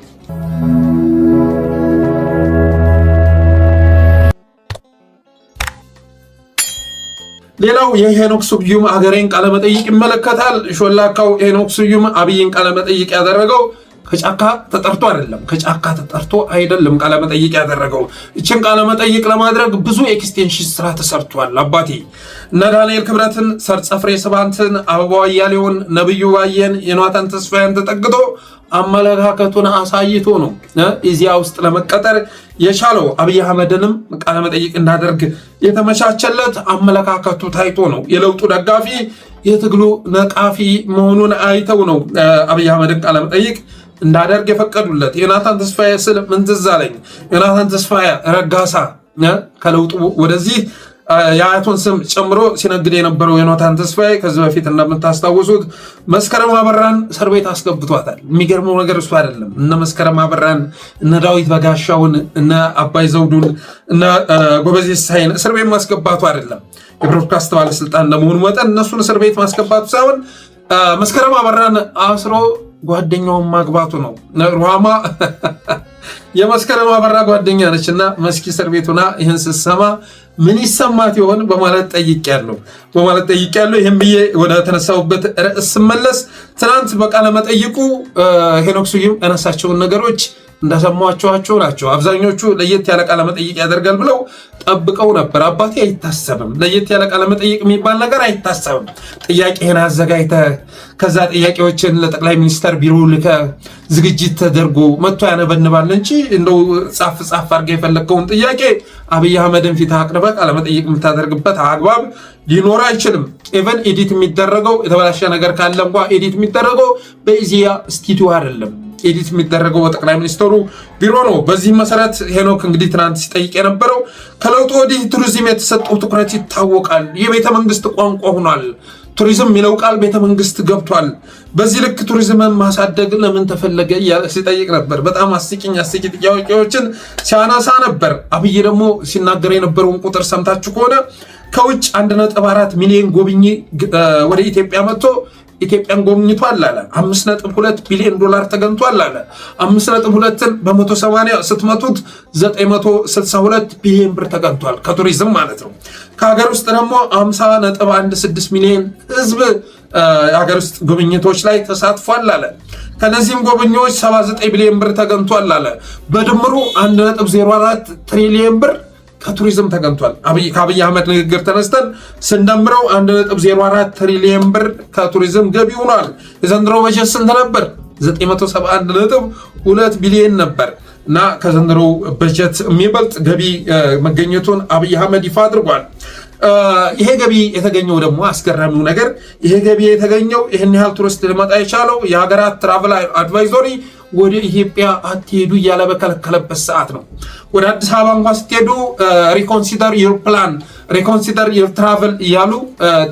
ሌላው የሄኖክ ስዩም አገሬን ቃለመጠይቅ ይመለከታል። ሾላካው ሄኖክ ስዩም አብይን ቃለመጠይቅ ያደረገው ከጫካ ተጠርቶ አይደለም። ከጫካ ተጠርቶ አይደለም ቃለመጠይቅ ያደረገው። እችን ቃለመጠይቅ ለማድረግ ብዙ extension ስራ ተሰርቷል። አባቴ እነ ዳንኤል ክብረትን፣ ሰርጸፍሬ ስብሐትን፣ አበባው አያሌውን፣ ነብዩ ባየን፣ ዮናታን ተስፋዬን ተጠግቶ አመለካከቱን አሳይቶ ነው ኢዜአ ውስጥ ለመቀጠር የቻለው። አብይ አህመድንም ቃለመጠይቅ እንዳደርግ የተመቻቸለት አመለካከቱ ታይቶ ነው። የለውጡ ደጋፊ የትግሉ ነቃፊ መሆኑን አይተው ነው አብይ አህመድን ቃለመጠይቅ እንዳደርግ የፈቀዱለት። ዮናታን ተስፋዬ ስል ምን ትዝ አለኝ? ዮናታን ተስፋዬ ረጋሳ ከለውጡ ወደዚህ የአያቱን ስም ጨምሮ ሲነግድ የነበረው ዮናታን ተስፋዬ ከዚህ በፊት እንደምታስታውሱት መስከረም አበራን እስር ቤት አስገብቷታል። የሚገርመው ነገር እሱ አይደለም። እነ መስከረም አበራን፣ እነ ዳዊት በጋሻውን፣ እነ አባይ ዘውዱን፣ እነ ጎበዜ ሲሳይን እስር ቤት ማስገባቱ አይደለም። የብሮድካስት ባለስልጣን ለመሆኑ መጠን እነሱን እስር ቤት ማስገባቱ ሳይሆን መስከረም አበራን አስሮ ጓደኛውን ማግባቱ ነው። ሩሃማ የመስከረም አበራ ጓደኛ ነች እና መስኪ እስር ቤት ሆና ይህን ስትሰማ ምን ይሰማት ይሆን በማለት ጠይቄያለሁ። ይህን ብዬ ወደ ተነሳሁበት ርዕስ ስመለስ ትናንት በቃለ መጠይቁ ሄኖክ ስዩም ያነሳቸውን ነገሮች እንደሰሟችኋቸው ናቸው። አብዛኞቹ ለየት ያለ ቃለ መጠይቅ ያደርጋል ብለው ጠብቀው ነበር። አባቴ አይታሰብም፣ ለየት ያለ ቃለ መጠይቅ የሚባል ነገር አይታሰብም። ጥያቄህን አዘጋጅተህ ከዛ ጥያቄዎችን ለጠቅላይ ሚኒስተር ቢሮ ልከህ ዝግጅት ተደርጎ መጥቶ ያነበንባል እንጂ እንደው ጻፍ ጻፍ አድርገህ የፈለግከውን ጥያቄ አብይ አህመድን ፊት አቅርበህ ቃለ መጠይቅ የምታደርግበት አግባብ ሊኖር አይችልም። Even edit የሚደረገው የተበላሸ ነገር ካለ እንኳ edit የሚደረገው በኢዜአ ስቱዲዮ አይደለም። Edit የሚደረገው በጠቅላይ ሚኒስትሩ ቢሮ ነው። በዚህ መሰረት ሄኖክ እንግዲህ ትናንት ሲጠይቅ የነበረው ከለውጡ ወዲህ ቱሪዝም የተሰጠው ትኩረት ይታወቃል። የቤተ መንግስት ቋንቋ ሆኗል። ቱሪዝም የሚለው ቃል ቤተ መንግስት ገብቷል። በዚህ ልክ ቱሪዝምን ማሳደግ ለምን ተፈለገ እያለ ሲጠይቅ ነበር። በጣም አስቂኝ አስቂኝ ጥያቄዎችን ሲያነሳ ነበር። አብይ ደግሞ ሲናገር የነበረውን ቁጥር ሰምታችሁ ከሆነ ከውጭ 1.4 ሚሊዮን ጎብኚ ወደ ኢትዮጵያ መጥቶ ኢትዮጵያን ጎብኝቷል አለ። 5.2 ቢሊዮን ዶላር ተገኝቷል አለ። 5.2ን በ180 ስትመቱት 962 ቢሊዮን ብር ተገኝቷል ከቱሪዝም ማለት ነው። ከሀገር ውስጥ ደግሞ 50.16 ሚሊዮን ህዝብ የሀገር ውስጥ ጉብኝቶች ላይ ተሳትፏል አለ። ከነዚህም ጎብኚዎች 79 ቢሊዮን ብር ተገኝቷል አለ። በድምሩ 1.04 ትሪሊየን ብር ከቱሪዝም ተገኝቷል። ከአብይ አህመድ ንግግር ተነስተን ስንደምረው 1.04 ትሪሊየን ብር ከቱሪዝም ገቢ ሆኗል። የዘንድሮ በጀት ስንት ነበር? 971.2 ቢሊየን ነበር እና ከዘንድሮ በጀት የሚበልጥ ገቢ መገኘቱን አብይ አህመድ ይፋ አድርጓል። ይሄ ገቢ የተገኘው ደግሞ አስገራሚው ነገር ይሄ ገቢ የተገኘው ይህን ያህል ቱሪስት ሊመጣ የቻለው የሀገራት travel advisory ወደ ኢትዮጵያ አትሄዱ እያለ በከለከለበት ሰዓት ነው። ወደ አዲስ አበባ እንኳን ስትሄዱ "reconsider your plan፣ reconsider your travel" እያሉ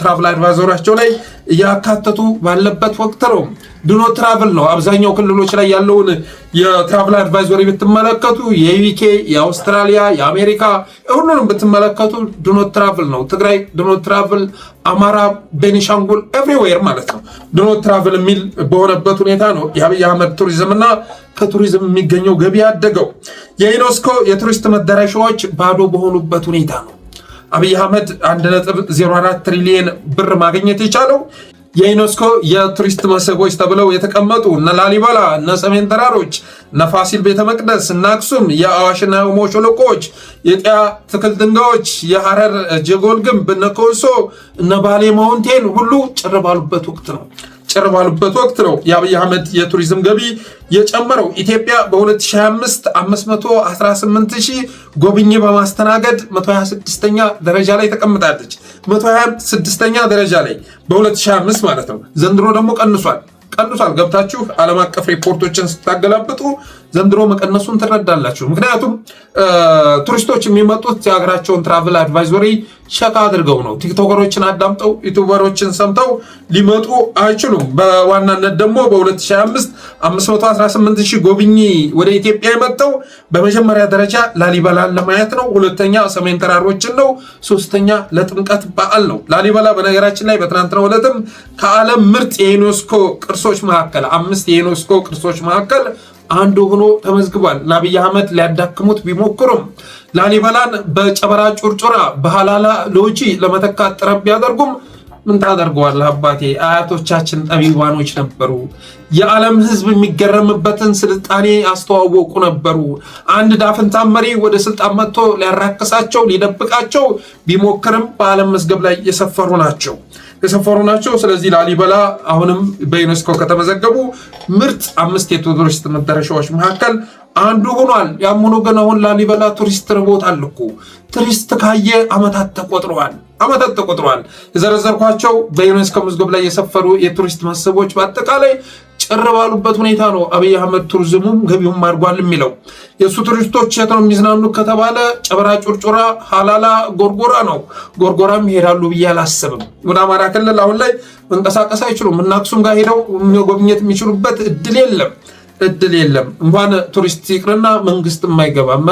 travel advisory ያቸው ላይ እያካተቱ ባለበት ወቅት ነው። Do not travel ነው። አብዛኛው ክልሎች ላይ ያለውን የ travel advisory ብትመለከቱ የ UK፣ የአውስትራሊያ፣ የአሜሪካ ሁሉንም ብትመለከቱ do not travel ነው። ትግራይ do not travel፣ አማራ፣ ቤኒሻንጉል everywhere ማለት ነው do not travel የሚል በሆነበት ሁኔታ ነው የአብይ አህመድ ቱሪዝም እና ከቱሪዝም የሚገኘው ገቢ ያደገው። የዩኔስኮ የቱሪስት መዳረሻዎች ባዶ በሆኑበት ሁኔታ ነው አብይ አህመድ 1.04 ትሪሊየን ብር ማግኘት የቻለው። የዩኔስኮ የቱሪስት መስህቦች ተብለው የተቀመጡ እነ ላሊበላ፣ እነ ሰሜን ተራሮች፣ እነ ፋሲል ቤተ መቅደስ፣ እነ አክሱም፣ የአዋሽና የኦሞ ሸለቆዎች፣ የጢያ ትክል ድንጋዮች፣ የሐረር ጀጎል ግንብ፣ እነ ኮንሶ፣ እነ ባሌ Mountain ሁሉ ጭር ባሉበት ወቅት ነው የአብይ አህመድ የቱሪዝም ገቢ የጨመረው። ኢትዮጵያ በ2025 518 ሺህ ጎብኚ በማስተናገድ 126ኛ ደረጃ ላይ ተቀምጣለች። 126ኛ ደረጃ ላይ በ2025 ማለት ነው። ዘንድሮ ደግሞ ቀንሷል። ገብታችሁ ዓለም አቀፍ ሪፖርቶችን ስታገላብጡ ዘንድሮ መቀነሱን ትረዳላችሁ። ምክንያቱም ቱሪስቶች የሚመጡት የሀገራቸውን travel advisory check አድርገው ነው። ቲክቶከሮችን አዳምጠው ዩቱበሮችን ሰምተው ሊመጡ አይችሉም። በዋናነት ደግሞ በ2025 518 ሺህ ጎብኚ ወደ ኢትዮጵያ የመጣው በመጀመሪያ ደረጃ ላሊበላን ለማየት ነው። ሁለተኛ ሰሜን ተራሮችን ነው። ሶስተኛ ለጥምቀት በዓል ነው። ላሊበላ በነገራችን ላይ በትናንትናው ዕለትም ከዓለም ምርጥ የዩኔስኮ ቅርሶች መካከል፣ አምስት የዩኔስኮ ቅርሶች መካከል አንዱ ሆኖ ተመዝግቧል። አብይ አህመድ ሊያዳክሙት ቢሞክሩም፣ ላሊበላን በጨበራ ጩርጩራ በሃላላ ሎጂ ለመተካት ጥረት ቢያደርጉም ምን ታደርገዋለህ አባቴ፣ አያቶቻችን ጠቢባኖች ነበሩ። የዓለም ሕዝብ የሚገረምበትን ስልጣኔ ያስተዋወቁ ነበሩ። አንድ ዳፍንታም መሪ ወደ ስልጣን መጥቶ ሊያራክሳቸው ሊደብቃቸው ቢሞክርም በዓለም መዝገብ ላይ የሰፈሩ ናቸው። ስለዚህ ላሊበላ አሁንም በዩኔስኮ ከተመዘገቡ ምርጥ አምስት የቱሪስት መዳረሻዎች መካከል አንዱ ሆኗል። ያም ሆኖ ግን አሁን ላሊበላ ቱሪስት ርቦታል እኮ። ቱሪስት ካየ ዓመታት ተቆጥረዋል። ዓመታት ተቆጥረዋል። የዘረዘርኳቸው በዩኔስኮ መዝገብ ላይ የሰፈሩ የቱሪስት መስህቦች በአጠቃላይ ጭር ባሉበት ሁኔታ ነው አብይ አህመድ ቱሪዝሙም ገቢውም አድጓል የሚለው። የእሱ ቱሪስቶች የት ነው የሚዝናኑ ከተባለ ጨበራ ጩርጩራ፣ ሀላላ፣ ጎርጎራ ነው። ጎርጎራም ይሄዳሉ ብዬ አላስብም። ወደ አማራ ክልል አሁን ላይ መንቀሳቀስ አይችሉም። እና አክሱም ጋር ሄደው መጎብኘት የሚችሉበት እድል የለም። እንኳን ቱሪስት ይቅርና መንግስትም አይገባም።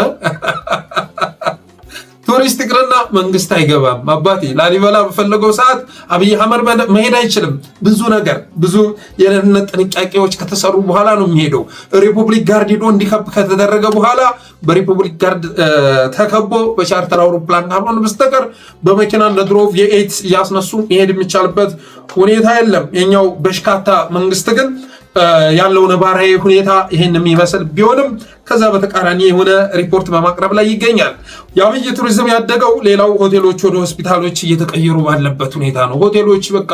ቱሪስት ይቅርና መንግስት አይገባም። አባቴ፣ ላሊበላ በፈለገው ሰዓት አብይ አህመድ መሄድ አይችልም። ብዙ ነገር፣ ብዙ የደህንነት ጥንቃቄዎች ከተሰሩ በኋላ ነው የሚሄደው። Republic Guard ሄዶ እንዲከብ ከተደረገ በኋላ በ Republic Guard ተከቦ በ charter አውሮፕላን ካልሆነ በስተቀር በመኪና እንደ ድሮ V8 እያስነሱ መሄድ የሚቻልበት ሁኔታ የለም። የኛው በሽካታ መንግስት ግን ያለው ነባራዊ ሁኔታ ይህን የሚመስል ቢሆንም ከዛ በተቃራኒ የሆነ ሪፖርት በማቅረብ ላይ ይገኛል። የአብይ ቱሪዝም ያደገው ሌላው ሆቴሎች ወደ ሆስፒታሎች እየተቀየሩ ባለበት ሁኔታ ነው። ሆቴሎች በቃ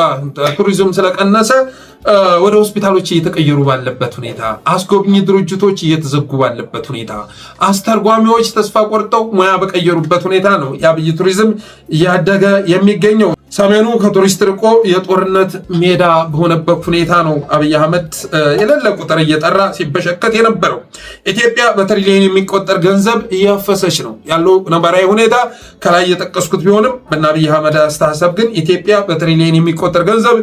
ቱሪዝም ስለቀነሰ ወደ ሆስፒታሎች እየተቀየሩ ባለበት ሁኔታ፣ አስጎብኚ ድርጅቶች እየተዘጉ ባለበት ሁኔታ፣ አስተርጓሚዎች ተስፋ ቆርጠው ሙያ በቀየሩበት ሁኔታ ነው የአብይ ቱሪዝም እያደገ የሚገኘው። ሰሜኑ ከቱሪስት ርቆ የጦርነት ሜዳ በሆነበት ሁኔታ ነው አብይ አህመድ የሌለ ቁጥር እየጠራ ሲበሸከት የነበረው። ኢትዮጵያ በትሪሊዮን የሚቆጠር ገንዘብ እያፈሰች ነው ያለው ነባራዊ ሁኔታ ከላይ የጠቀስኩት ቢሆንም በእነ አብይ አህመድ አስተሳሰብ ግን ኢትዮጵያ በትሪሊዮን የሚቆጠር ገንዘብ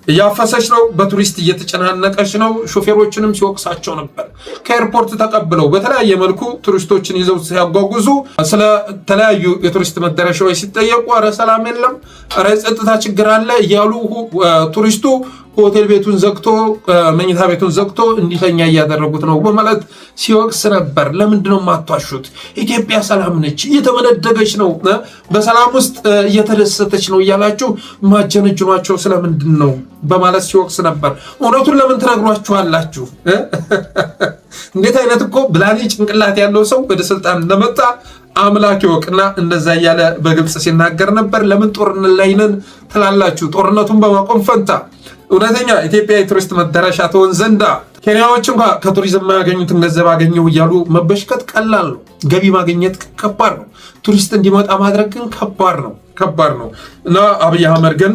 እያፈሰች ነው። በቱሪስት እየተጨናነቀች ነው። ሾፌሮችንም ሲወቅሳቸው ነበር። ከ airport ተቀብለው በተለያየ መልኩ ቱሪስቶችን ይዘው ሲያጓጉዙ ስለተለያዩ የቱሪስት መዳረሻዎች ሲጠየቁ ኧረ ሰላም የለም፣ ኧረ የጸጥታ ችግር አለ እያሉ ቱሪስቱ ሆቴል ቤቱን ዘግቶ፣ መኝታ ቤቱን ዘግቶ እንዲተኛ እያደረጉት ነው በማለት ሲወቅስ ነበር። ለምንድን ነው የማትዋሹት? ኢትዮጵያ ሰላም ነች፣ እየተመነደገች ነው፣ በሰላም ውስጥ እየተደሰተች ነው እያላችሁ ማጀነጅኗቸው ስለምንድን ነው በማለት ሲወቅስ ነበር። እውነቱን ለምን ትነግሯችኋላችሁ? እንዴት አይነት እኮ ብላኔ ጭንቅላት ያለው ሰው ወደ ስልጣን እንደመጣ አምላክ ይወቅና እንደዛ እያለ በግልጽ ሲናገር ነበር። ለምን ጦርነት ላይ ነን ትላላችሁ? ጦርነቱን በማቆም ፈንታ እውነተኛ ኢትዮጵያ የቱሪስት መዳረሻ ትሆን ዘንዳ፣ ኬንያዎች እንኳ ከቱሪዝም የማያገኙትን ገንዘብ አገኘው እያሉ መበሽከት ቀላል ነው። ገቢ ማግኘት ከባድ ነው። ቱሪስት እንዲመጣ ማድረግ ግን ከባድ ነው እና አብይ አህመድ ግን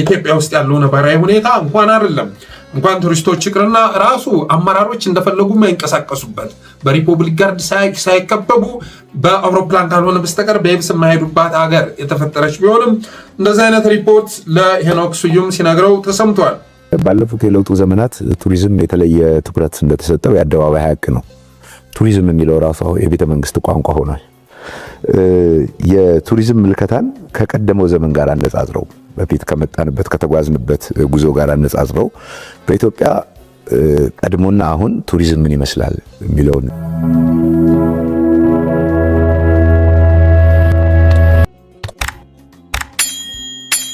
ኢትዮጵያ ውስጥ ያለው ነባራዊ ሁኔታ እንኳን አይደለም፣ እንኳን ቱሪስቶች ይቅርና ራሱ አመራሮች እንደፈለጉ የማይንቀሳቀሱበት፣ በ Republic Guard ሳይከበቡ በአውሮፕላን ካልሆነ በስተቀር በየብስ የማይሄዱባት ሀገር የተፈጠረች ቢሆንም እንደዚህ አይነት ሪፖርት ለሄኖክ ስዩም ሲነግረው ተሰምቷል። ባለፉት የለውጡ ዘመናት ቱሪዝም የተለየ ትኩረት እንደተሰጠው የአደባባይ ሀቅ ነው። ቱሪዝም የሚለው ራሱ የቤተ መንግስት ቋንቋ ሆኗል። የቱሪዝም ምልከታን ከቀደመው ዘመን ጋር አነጻጽረው፣ በፊት ከመጣንበት ከተጓዝንበት ጉዞ ጋር አነጻጽረው በኢትዮጵያ ቀድሞና አሁን ቱሪዝም ምን ይመስላል የሚለውን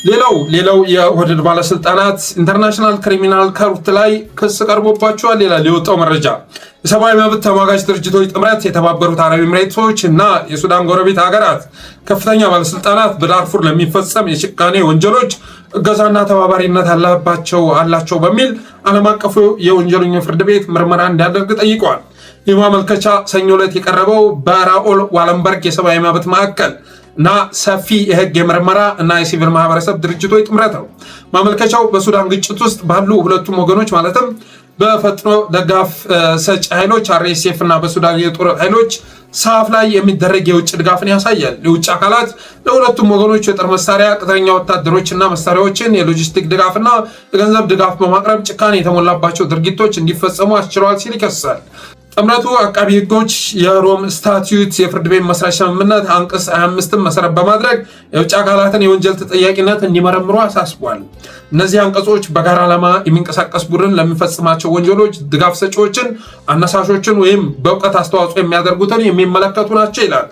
ሌላው የኦህዴድ ባለስልጣናት International Criminal Court ላይ ክስ ቀርቦባቸዋል ይላል የወጣው መረጃ። የሰብአዊ መብት ተሟጋች ድርጅቶች ጥምረት፣ የተባበሩት አረብ ኤምሬቶች እና የሱዳን ጎረቤት ሀገራት ከፍተኛ ባለስልጣናት በዳርፉር ለሚፈጸም የጭካኔ ወንጀሎች እገዛና ተባባሪነት አላቸው በሚል ዓለም አቀፉ የወንጀለኞች ፍርድ ቤት ምርመራ እንዲያደርግ ጠይቀዋል። ይህ ማመልከቻ ሰኞ ዕለት የቀረበው በራኦል ዋለንበርግ የሰብአዊ መብት ማዕከል እና ሰፊ የህግ የምርመራ እና የሲቪል ማህበረሰብ ድርጅቶች ጥምረት ነው። ማመልከቻው በሱዳን ግጭት ውስጥ ባሉ ሁለቱም ወገኖች፣ ማለትም በፈጥኖ ድጋፍ ሰጪ ኃይሎች RSF እና በሱዳን የጦር ኃይሎች SAF ላይ የሚደረግ የውጭ ድጋፍን ያሳያል። የውጭ አካላት ለሁለቱም ወገኖች የጦር መሳሪያ፣ ቅጥረኛ ወታደሮች እና መሳሪያዎችን፣ የሎጂስቲክ ድጋፍና የገንዘብ ድጋፍ በማቅረብ ጭካኔ የተሞላባቸው ድርጊቶች እንዲፈጸሙ አስችለዋል ሲል ይከሳል። ጥምረቱ አቃቢ ህጎች የሮም Statute የፍርድ ቤት መስራች ስምምነት አንቀጽ 25ን መሰረት በማድረግ የውጭ አካላትን የወንጀል ተጠያቂነት እንዲመረምሩ አሳስቧል። እነዚህ አንቀጾች በጋራ ዓላማ የሚንቀሳቀስ ቡድን ለሚፈጽማቸው ወንጀሎች ድጋፍ ሰጪዎችን፣ አነሳሾችን ወይም በእውቀት አስተዋጽኦ የሚያደርጉትን የሚመለከቱ ናቸው ይላል።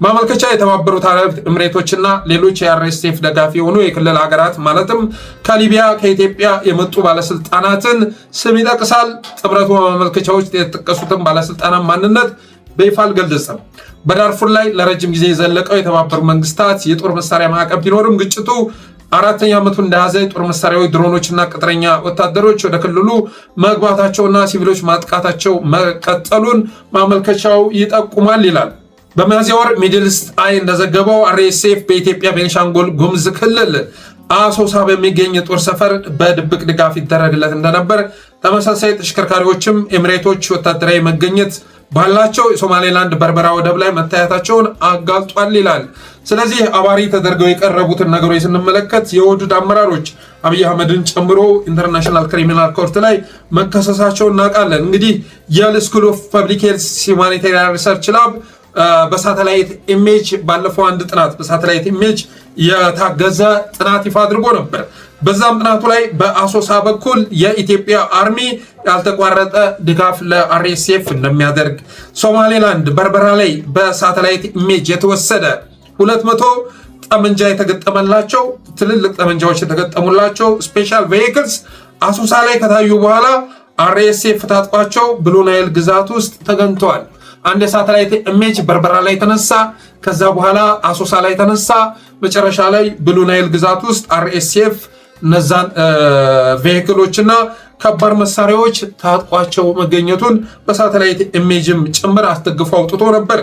ማመልከቻ የተባበሩት አረብ ኤምሬቶችና ሌሎች የ RSF ደጋፊ የሆኑ የክልል ሀገራት፣ ማለትም ከሊቢያ፣ ከኢትዮጵያ የመጡ ባለስልጣናትን ስም ይጠቅሳል። ጥምረቱ በማመልከቻዎች የተጠቀሱትን ባለስልጣናት ማንነት በይፋ አልገለጸም። በዳርፉር ላይ ለረጅም ጊዜ የዘለቀው የተባበሩት መንግስታት የጦር መሳሪያ ማዕቀብ ቢኖርም ግጭቱ አራተኛ ዓመቱ እንደያዘ የጦር መሳሪያዎች፣ ድሮኖችና ቅጥረኛ ወታደሮች ወደ ክልሉ መግባታቸውና ሲቪሎች ማጥቃታቸው መቀጠሉን ማመልከቻው ይጠቁማል ይላል። በሚያዝያ ወር Middle East Eye እንደዘገበው RSF በኢትዮጵያ ቤንሻንጉል ጉሙዝ ክልል አሶሳ በሚገኝ የጦር ሰፈር በድብቅ ድጋፍ ይደረግለት እንደነበር፣ ተመሳሳይ ተሽከርካሪዎችም ኤምሬቶች ወታደራዊ መገኘት ባላቸው የሶማሌላንድ በርበራ ወደብ ላይ መታየታቸውን አጋልጧል ይላል። ስለዚህ አባሪ ተደርገው የቀረቡትን ነገሮች ስንመለከት የኦህዴድ አመራሮች አብይ አህመድን ጨምሮ International Criminal Court ላይ መከሰሳቸውን እናውቃለን። እንግዲህ Yale School of Public Health Humanitarian Research Lab በ satellite image ባለፈው አንድ ጥናት፣ በ satellite image የታገዘ ጥናት ይፋ አድርጎ ነበር። በዛም ጥናቱ ላይ በአሶሳ በኩል የኢትዮጵያ army ያልተቋረጠ ድጋፍ ለ RSF እንደሚያደርግ፣ ሶማሌላንድ በርበራ ላይ በ satellite image የተወሰደ 200 ጠመንጃ የተገጠመላቸው፣ ትልልቅ ጠመንጃዎች የተገጠሙላቸው special vehicles አሶሳ ላይ ከታዩ በኋላ RSF ታጥቋቸው ብሉ ናይል ግዛት ውስጥ ተገኝተዋል። አንድ የ satellite image በርበራ ላይ ተነሳ፣ ከዛ በኋላ አሶሳ ላይ ተነሳ፣ መጨረሻ ላይ ብሉ ናይል ግዛት ውስጥ RSF እነዛን vehicle ኦችና ከባድ መሳሪያዎች ታጥቋቸው መገኘቱን በ satellite image ም ጭምር አስደግፎ አውጥቶ ነበር።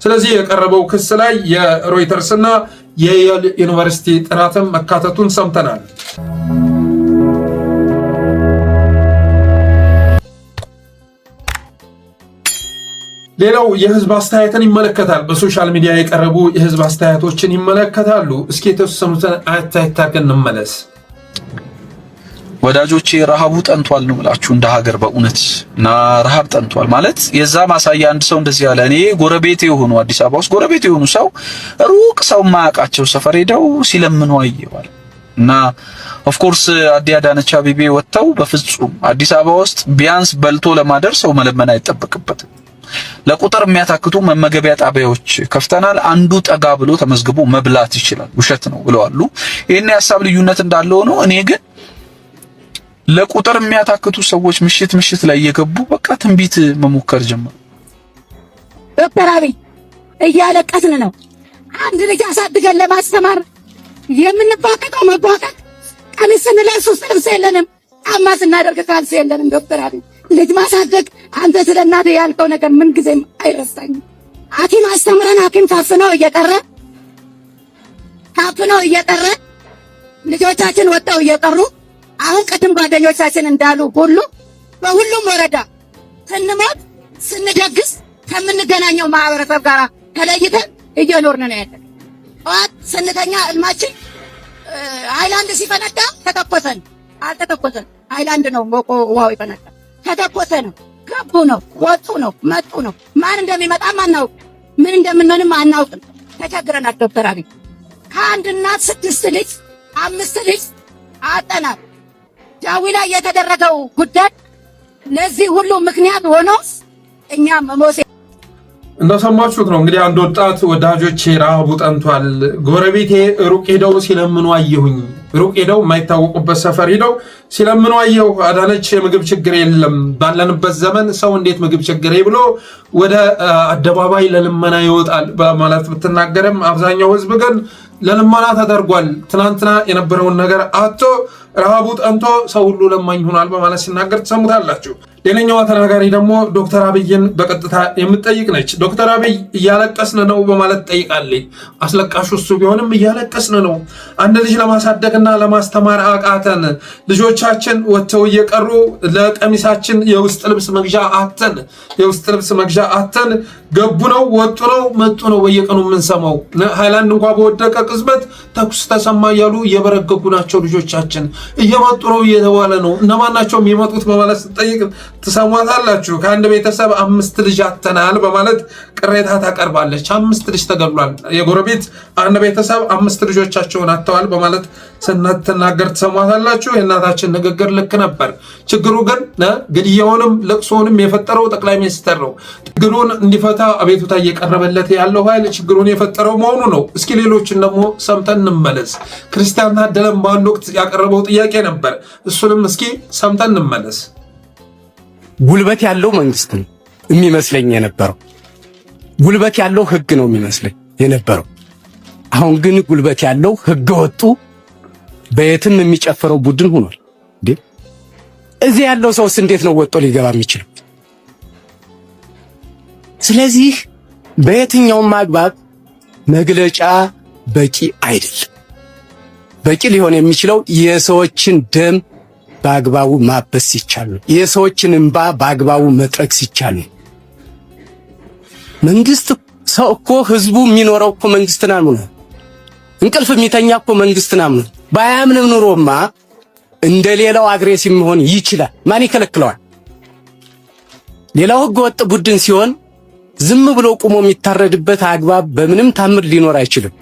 ስለዚህ የቀረበው ክስ ላይ የሮይተርስ እና የየል ዩኒቨርሲቲ ጥናትም መካተቱን ሰምተናል። ሌላው የህዝብ አስተያየትን ይመለከታል። በ social media የቀረቡ የህዝብ አስተያየቶችን ይመለከታሉ። እስኪ የተወሰኑትን አየት አድርገን እንመለስ። ወዳጆቼ፣ ረሃቡ ጠንቷል ነው የምላችሁ እንደ ሀገር በእውነት። እና ረሃብ ጠንቷል ማለት የዛ ማሳያ አንድ ሰው እንደዚህ ያለ፣ እኔ ጎረቤቴ የሆኑ፣ አዲስ አበባ ውስጥ ጎረቤቴ የሆኑ ሰው ሩቅ ሰው የማያውቃቸው ሰፈር ሄደው ሲለምኑ አየዋል። እና of course አዲ አዳነች አቤቤ ወጥተው በፍጹም አዲስ አበባ ውስጥ ቢያንስ በልቶ ለማደር ሰው መለመን አይጠበቅበትም፣ ለቁጥር የሚያታክቱ መመገቢያ ጣቢያዎች ከፍተናል፣ አንዱ ጠጋ ብሎ ተመዝግቦ መብላት ይችላል፣ ውሸት ነው ብለዋሉ። ይህን የሀሳብ ልዩነት እንዳለ ሆኖ እኔ ግን ለቁጥር የሚያታክቱ ሰዎች ምሽት ምሽት ላይ እየገቡ በቃ ትንቢት መሞከር ጀመሩ። ዶክተር አብይ፣ እያለቀስን ነው። አንድ ልጅ አሳድገን ለማስተማር የምንቧቀቀው መቧቀቅ፣ ቀሚስ ስንለብስ ውስጥ ልብስ የለንም፣ ጫማ ስናደርግ ካልሲ የለንም። ዶክተር አብይ፣ ልጅ ማሳደግ፣ አንተ ስለ እናትህ ያልከው ነገር ምን ጊዜም አይረሳኝም። ሐኪም አስተምረን ሐኪም ታፍነው እየቀረ፣ ልጆቻችን ወጥተው እየቀሩ፣ አሁን ቅድም ጓደኞቻችን እንዳሉ ሁሉ በሁሉም ወረዳ ስንሞት ስንደግስ ከምንገናኘው ማህበረሰብ ጋር ተለይተን እየኖርን ነው ያለን። ጠዋት ስንተኛ ህልማችን ሃይላንድ ሲፈነዳ ተተኮሰን አልተተኮሰን፣ ሃይላንድ ነው ሞቆ ውሃው ይፈነዳ፣ ተተኮሰ ነው፣ ገቡ ነው፣ ወጡ ነው፣ መጡ ነው። ማን እንደሚመጣም አናውቅም፣ ምን እንደምንሆንም አናውቅም። ተቸግረናል። ዶክተር አብይ፣ ከአንድ እናት ስድስት ልጅ፣ አምስት ልጅ አጠናል። ጃዊ ላይ የተደረገው ጉዳይ ለዚህ ሁሉ ምክንያት ሆኖ እኛ መሞሴ እንደሰማችሁት ነው እንግዲህ። አንድ ወጣት፣ ወዳጆቼ፣ ረሃቡ ጠንቷል፣ ጎረቤቴ ሩቅ ሄደው ሲለምኑ አየሁኝ። ሩቅ ሄደው የማይታወቁበት ሰፈር ሄደው ሲለምኑ አየሁ። አዳነች የምግብ ችግር የለም፣ ባለንበት ዘመን ሰው እንዴት ምግብ ችግሬ ብሎ ወደ አደባባይ ለልመና ይወጣል በማለት ብትናገርም አብዛኛው ህዝብ ግን ለልመና ተደርጓል፣ ትናንትና የነበረውን ነገር አጥቶ ረሃቡ ጠንቶ ሰው ሁሉ ለማኝ ሆኗል በማለት ሲናገር ትሰሙታላችሁ። ሌላኛዋ ተናጋሪ ደግሞ ዶክተር አብይን በቀጥታ የምትጠይቅ ነች። ዶክተር አብይ እያለቀስን ነው በማለት ጠይቃለች። አስለቃሹ እሱ ቢሆንም እያለቀስን ነው። አንድ ልጅ ለማሳደግና ለማስተማር አቃተን። ልጆቻችን ወጥተው እየቀሩ ለቀሚሳችን የውስጥ ልብስ መግዣ አተን፣ የውስጥ ልብስ መግዣ አተን። ገቡ ነው፣ ወጡ ነው፣ መጡ ነው በየቀኑ የምንሰማው። ሃይላንድ እንኳ በወደቀ ቅጽበት ተኩስ ተሰማ እያሉ እየበረገጉ ናቸው ልጆቻችን። እየመጡ ነው እየተባለ ነው። እነማን ናቸው የሚመጡት በማለት ስትጠይቅ ትሰሟታላችሁ። ከአንድ ቤተሰብ 5 ልጅ አተናል በማለት ቅሬታ ታቀርባለች። 5 ልጅ ተገድሏል። የጎረቤት አንድ ቤተሰብ 5 ልጆቻቸውን አጥተዋል በማለት ስትናገር ትሰሟታላችሁ። የእናታችን ንግግር ልክ ነበር። ችግሩ ግን ግድያውንም ለቅሶውንም የፈጠረው ጠቅላይ ሚኒስትር ነው። ችግሩን እንዲፈታ አቤቱታ እየቀረበለት ያለው ኃይል ችግሩን የፈጠረው መሆኑ ነው። እስኪ ሌሎችን ደግሞ ሰምተን እንመለስ። ክርስቲያን ታደለም በአንድ ወቅት ያቀረበው ጥያቄ ነበር። እሱንም እስኪ ሰምተን እንመለስ። ጉልበት ያለው መንግስት ነው የሚመስለኝ የነበረው። ጉልበት ያለው ህግ ነው የሚመስለኝ የነበረው። አሁን ግን ጉልበት ያለው ህገ ወጡ በየትም የሚጨፍረው ቡድን ሆኗል። እንዴ እዚህ ያለው ሰውስ እንዴት ነው ወጥቶ ሊገባ የሚችለው? ስለዚህ በየትኛውም አግባብ መግለጫ በቂ አይደለም። በቂ ሊሆን የሚችለው የሰዎችን ደም በአግባቡ ማበስ ሲቻል ነው። የሰዎችን እንባ በአግባቡ መጥረግ ሲቻል ነው። መንግስት ሰው እኮ ህዝቡ የሚኖረው እኮ መንግስትን አምኖ ነው። እንቅልፍ የሚተኛ እኮ መንግስትን አምኖ ባያምንም ኑሮማ እንደ ሌላው aggressive መሆን ይችላል። ማን ይከለክለዋል? ሌላው ህገ ወጥ ቡድን ሲሆን ዝም ብሎ ቁሞ የሚታረድበት አግባብ በምንም ታምር ሊኖር አይችልም።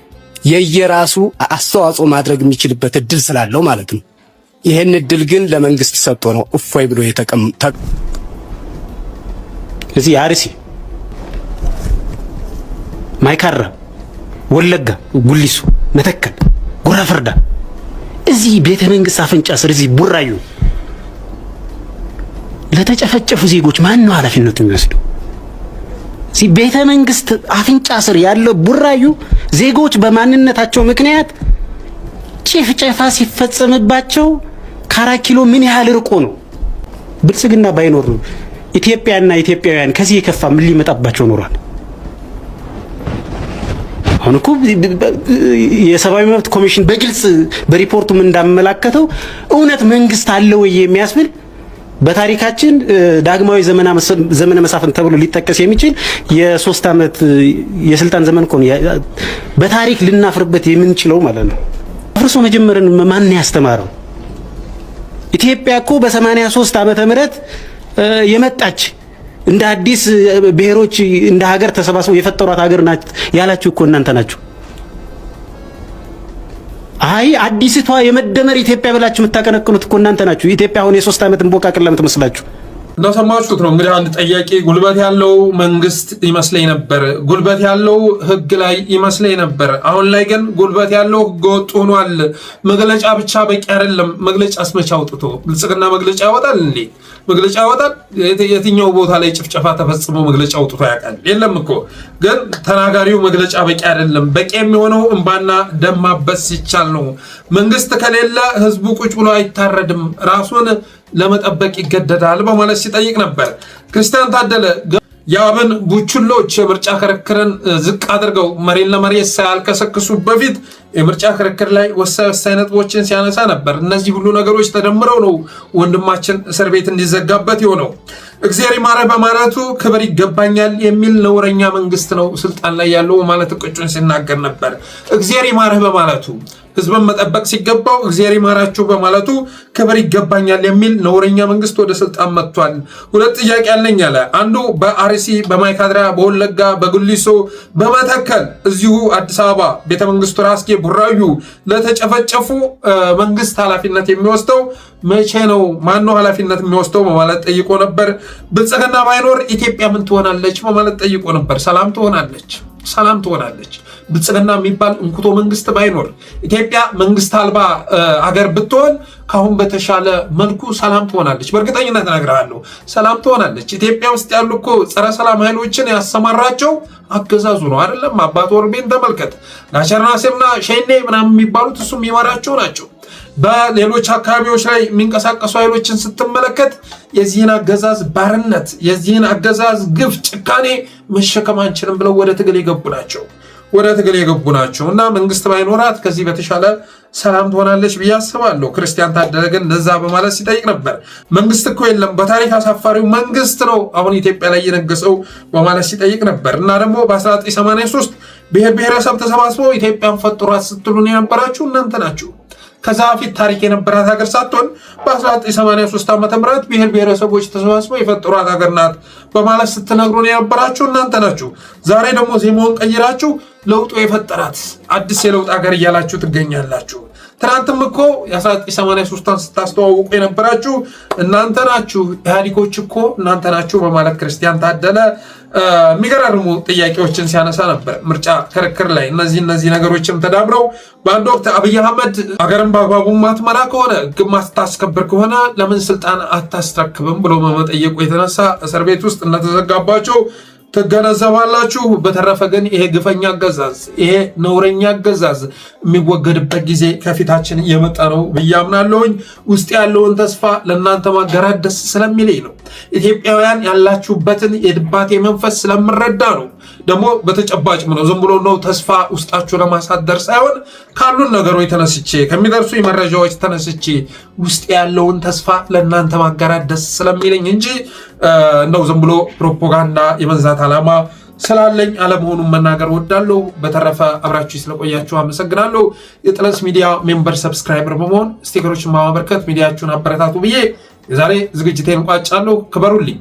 የየራሱ አስተዋጽኦ ማድረግ የሚችልበት እድል ስላለው ማለት ነው። ይሄን እድል ግን ለመንግስት ሰጥቶ ነው እፎይ ብሎ የተቀመጠ። እዚህ አርሲ፣ ማይካድራ፣ ወለጋ፣ ጉሊሶ፣ መተከል፣ ጉራ ፈርዳ፣ እዚህ ቤተ መንግስት አፍንጫ ስር እዚህ ቡራዩ ለተጨፈጨፉ ዜጎች ማን ነው ኃላፊነቱ የሚወስደው? እዚህ ቤተ መንግስት አፍንጫ ስር ያለው ቡራዩ ዜጎች በማንነታቸው ምክንያት ጭፍጨፋ ሲፈጸምባቸው ከአራት ኪሎ ምን ያህል ርቆ ነው? ብልጽግና ባይኖር ነው ኢትዮጵያና ኢትዮጵያውያን ከዚህ የከፋ ምን ሊመጣባቸው ኖሯል? አሁን እኮ የሰብአዊ መብት ኮሚሽን በግልጽ በሪፖርቱም እንዳመላከተው እውነት መንግስት አለ ወይ የሚያስብል በታሪካችን ዳግማዊ ዘመነ መሳፍንት ተብሎ ሊጠቀስ የሚችል የ3 ዓመት የስልጣን ዘመን እኮ ነው። በታሪክ ልናፍርበት የምንችለው ማለት ነው። አፍርሶ መጀመርን ማን ያስተማረው? ኢትዮጵያ እኮ በ83 ዓመተ ምህረት የመጣች እንደ አዲስ ብሔሮች እንደ ሀገር ተሰባስበው የፈጠሯት ሀገር ናት ያላችሁ እኮ እናንተ ናችሁ። አይ አዲስቷ የመደመር ኢትዮጵያ ብላችሁ የምታቀነቅኑት እኮ እናንተ ናችሁ። ኢትዮጵያ አሁን የ3 ዓመት እንቦቃቅላ የምትመስላችሁ እንደሰማችሁት ነው። እንግዲህ አንድ ጠያቂ ጉልበት ያለው መንግስት ይመስለኝ ነበር፣ ጉልበት ያለው ህግ ላይ ይመስለኝ ነበር። አሁን ላይ ግን ጉልበት ያለው ህገ ወጥ ሆኗል። መግለጫ ብቻ በቂ አይደለም። መግለጫ አስመቻ አውጥቶ ብልጽግና መግለጫ ያወጣል እንዴ? መግለጫ ያወጣል? የትኛው ቦታ ላይ ጭፍጨፋ ተፈጽሞ መግለጫ አውጥቶ ያውቃል? የለም እኮ። ግን ተናጋሪው መግለጫ በቂ አይደለም። በቂ የሚሆነው እንባና ደም ማበስ ሲቻል ነው። መንግስት ከሌለ ህዝቡ ቁጭ ብሎ አይታረድም፣ ራሱን ለመጠበቅ ይገደዳል በማለት ሲጠይቅ ነበር። ክርስቲያን ታደለ የአብን ቡችሎች የምርጫ ክርክርን ዝቅ አድርገው መሬት ለመሬት ሳያልከሰክሱ በፊት የምርጫ ክርክር ላይ ወሳኝ ወሳኝ ነጥቦችን ሲያነሳ ነበር። እነዚህ ሁሉ ነገሮች ተደምረው ነው ወንድማችን እስር ቤት እንዲዘጋበት የሆነው። እግዚአብሔር ይማረህ በማለቱ ክብር ይገባኛል የሚል ነውረኛ መንግስት ነው ስልጣን ላይ ያለው ማለት እቅጩን ሲናገር ነበር። እግዚአብሔር ይማረህ በማለቱ ህዝብን መጠበቅ ሲገባው እግዚአብሔር ይማራችሁ በማለቱ ክብር ይገባኛል የሚል ነውረኛ መንግስት ወደ ስልጣን መጥቷል። ሁለት ጥያቄ አለኝ አለ። አንዱ በአርሲ፣ በማይካድራ፣ በወለጋ፣ በጉሊሶ፣ በመተከል እዚሁ አዲስ አበባ ቤተመንግስቱ ራስጌ ቡራዩ ለተጨፈጨፉ መንግስት ኃላፊነት የሚወስደው መቼ ነው? ማነው ኃላፊነት የሚወስደው በማለት ጠይቆ ነበር። ብልጽግና ባይኖር ኢትዮጵያ ምን ትሆናለች በማለት ጠይቆ ነበር። ሰላም ትሆናለች። ሰላም ትሆናለች። ብልጽግና የሚባል እንኩቶ መንግስት ባይኖር፣ ኢትዮጵያ መንግስት አልባ አገር ብትሆን ከአሁን በተሻለ መልኩ ሰላም ትሆናለች። በእርግጠኝነት እነግርሃለሁ፣ ሰላም ትሆናለች። ኢትዮጵያ ውስጥ ያሉ እኮ ጸረ ሰላም ኃይሎችን ያሰማራቸው አገዛዙ ነው አይደለም? አባ ቶርቤን ተመልከት። ናቸርናሴና ሸኔ ምናምን የሚባሉት እሱ የሚመራቸው ናቸው። በሌሎች አካባቢዎች ላይ የሚንቀሳቀሱ ኃይሎችን ስትመለከት የዚህን አገዛዝ ባርነት፣ የዚህን አገዛዝ ግፍ፣ ጭካኔ መሸከም አንችልም ብለው ወደ ትግል የገቡ ናቸው እና መንግስት ባይኖራት ከዚህ በተሻለ ሰላም ትሆናለች ብዬ አስባለሁ። ክርስቲያን ታደለ ግን እንደዛ በማለት ሲጠይቅ ነበር። መንግስት እኮ የለም፣ በታሪክ አሳፋሪው መንግስት ነው አሁን ኢትዮጵያ ላይ የነገሰው በማለት ሲጠይቅ ነበር። እና ደግሞ በ1983 ብሔር ብሔረሰብ ተሰባስበው ኢትዮጵያን ፈጥሯት ስትሉን የነበራችሁ እናንተ ናችሁ። ከዛ በፊት ታሪክ የነበራት ሀገር ሳትሆን በ1983 ዓ.ም. ብሔር ብሔረሰቦች ተሰባስበው የፈጠሯት ሀገር ናት በማለት ስትነግሩን የነበራችሁ እናንተ ናችሁ። ዛሬ ደግሞ ዜማውን ቀይራችሁ ለውጡ የፈጠራት አዲስ የለውጥ ሀገር እያላችሁ ትገኛላችሁ። ትናንትም እኮ የ1983ቷን ስታስተዋውቁ የነበራችሁ እናንተ ናችሁ፣ ኢህአዴጎች እኮ እናንተ ናችሁ በማለት ክርስቲያን ታደለ የሚገራርሙ ጥያቄዎችን ሲያነሳ ነበር ምርጫ ክርክር ላይ። እነዚህ ነገሮችም ተዳምረው በአንድ ወቅት አብይ አህመድ ሀገርን በአግባቡ ማትመራ ከሆነ፣ ሕግ ማታስከብር ከሆነ ለምን ስልጣን አታስረክብም ብሎ በመጠየቁ የተነሳ እስር ቤት ውስጥ እንደተዘጋባቸው ትገነዘባላችሁ። በተረፈ ግን ይሄ ግፈኛ አገዛዝ፣ ይሄ ነውረኛ አገዛዝ የሚወገድበት ጊዜ ከፊታችን እየመጣ ነው ብዬ አምናለሁኝ። ውስጥ ያለውን ተስፋ ለእናንተ ማጋራት ደስ ስለሚለኝ ነው። ኢትዮጵያውያን ያላችሁበትን የድባቴ መንፈስ ስለምረዳ ነው። ደግሞ በተጨባጭም ነው። ዝም ብሎ ነው ተስፋ ውስጣችሁ ለማሳደር ሳይሆን ካሉን ነገሮች ተነስቼ፣ ከሚደርሱ መረጃዎች ተነስቼ ውስጥ ያለውን ተስፋ ለእናንተ ማጋራት ደስ ስለሚለኝ እንጂ እንደው ዝም ብሎ ፕሮፓጋንዳ የመንዛት ዓላማ ስላለኝ አለመሆኑን መናገር እወዳለሁ። በተረፈ አብራችሁ ስለቆያችሁ አመሰግናለሁ። የጥለስ ሚዲያ member፣ subscriber በመሆን sticker ኦችን በማበርከት ሚዲያችሁን አበረታቱ ብዬ የዛሬ ዝግጅቴን ቋጫለሁ። ክበሩልኝ።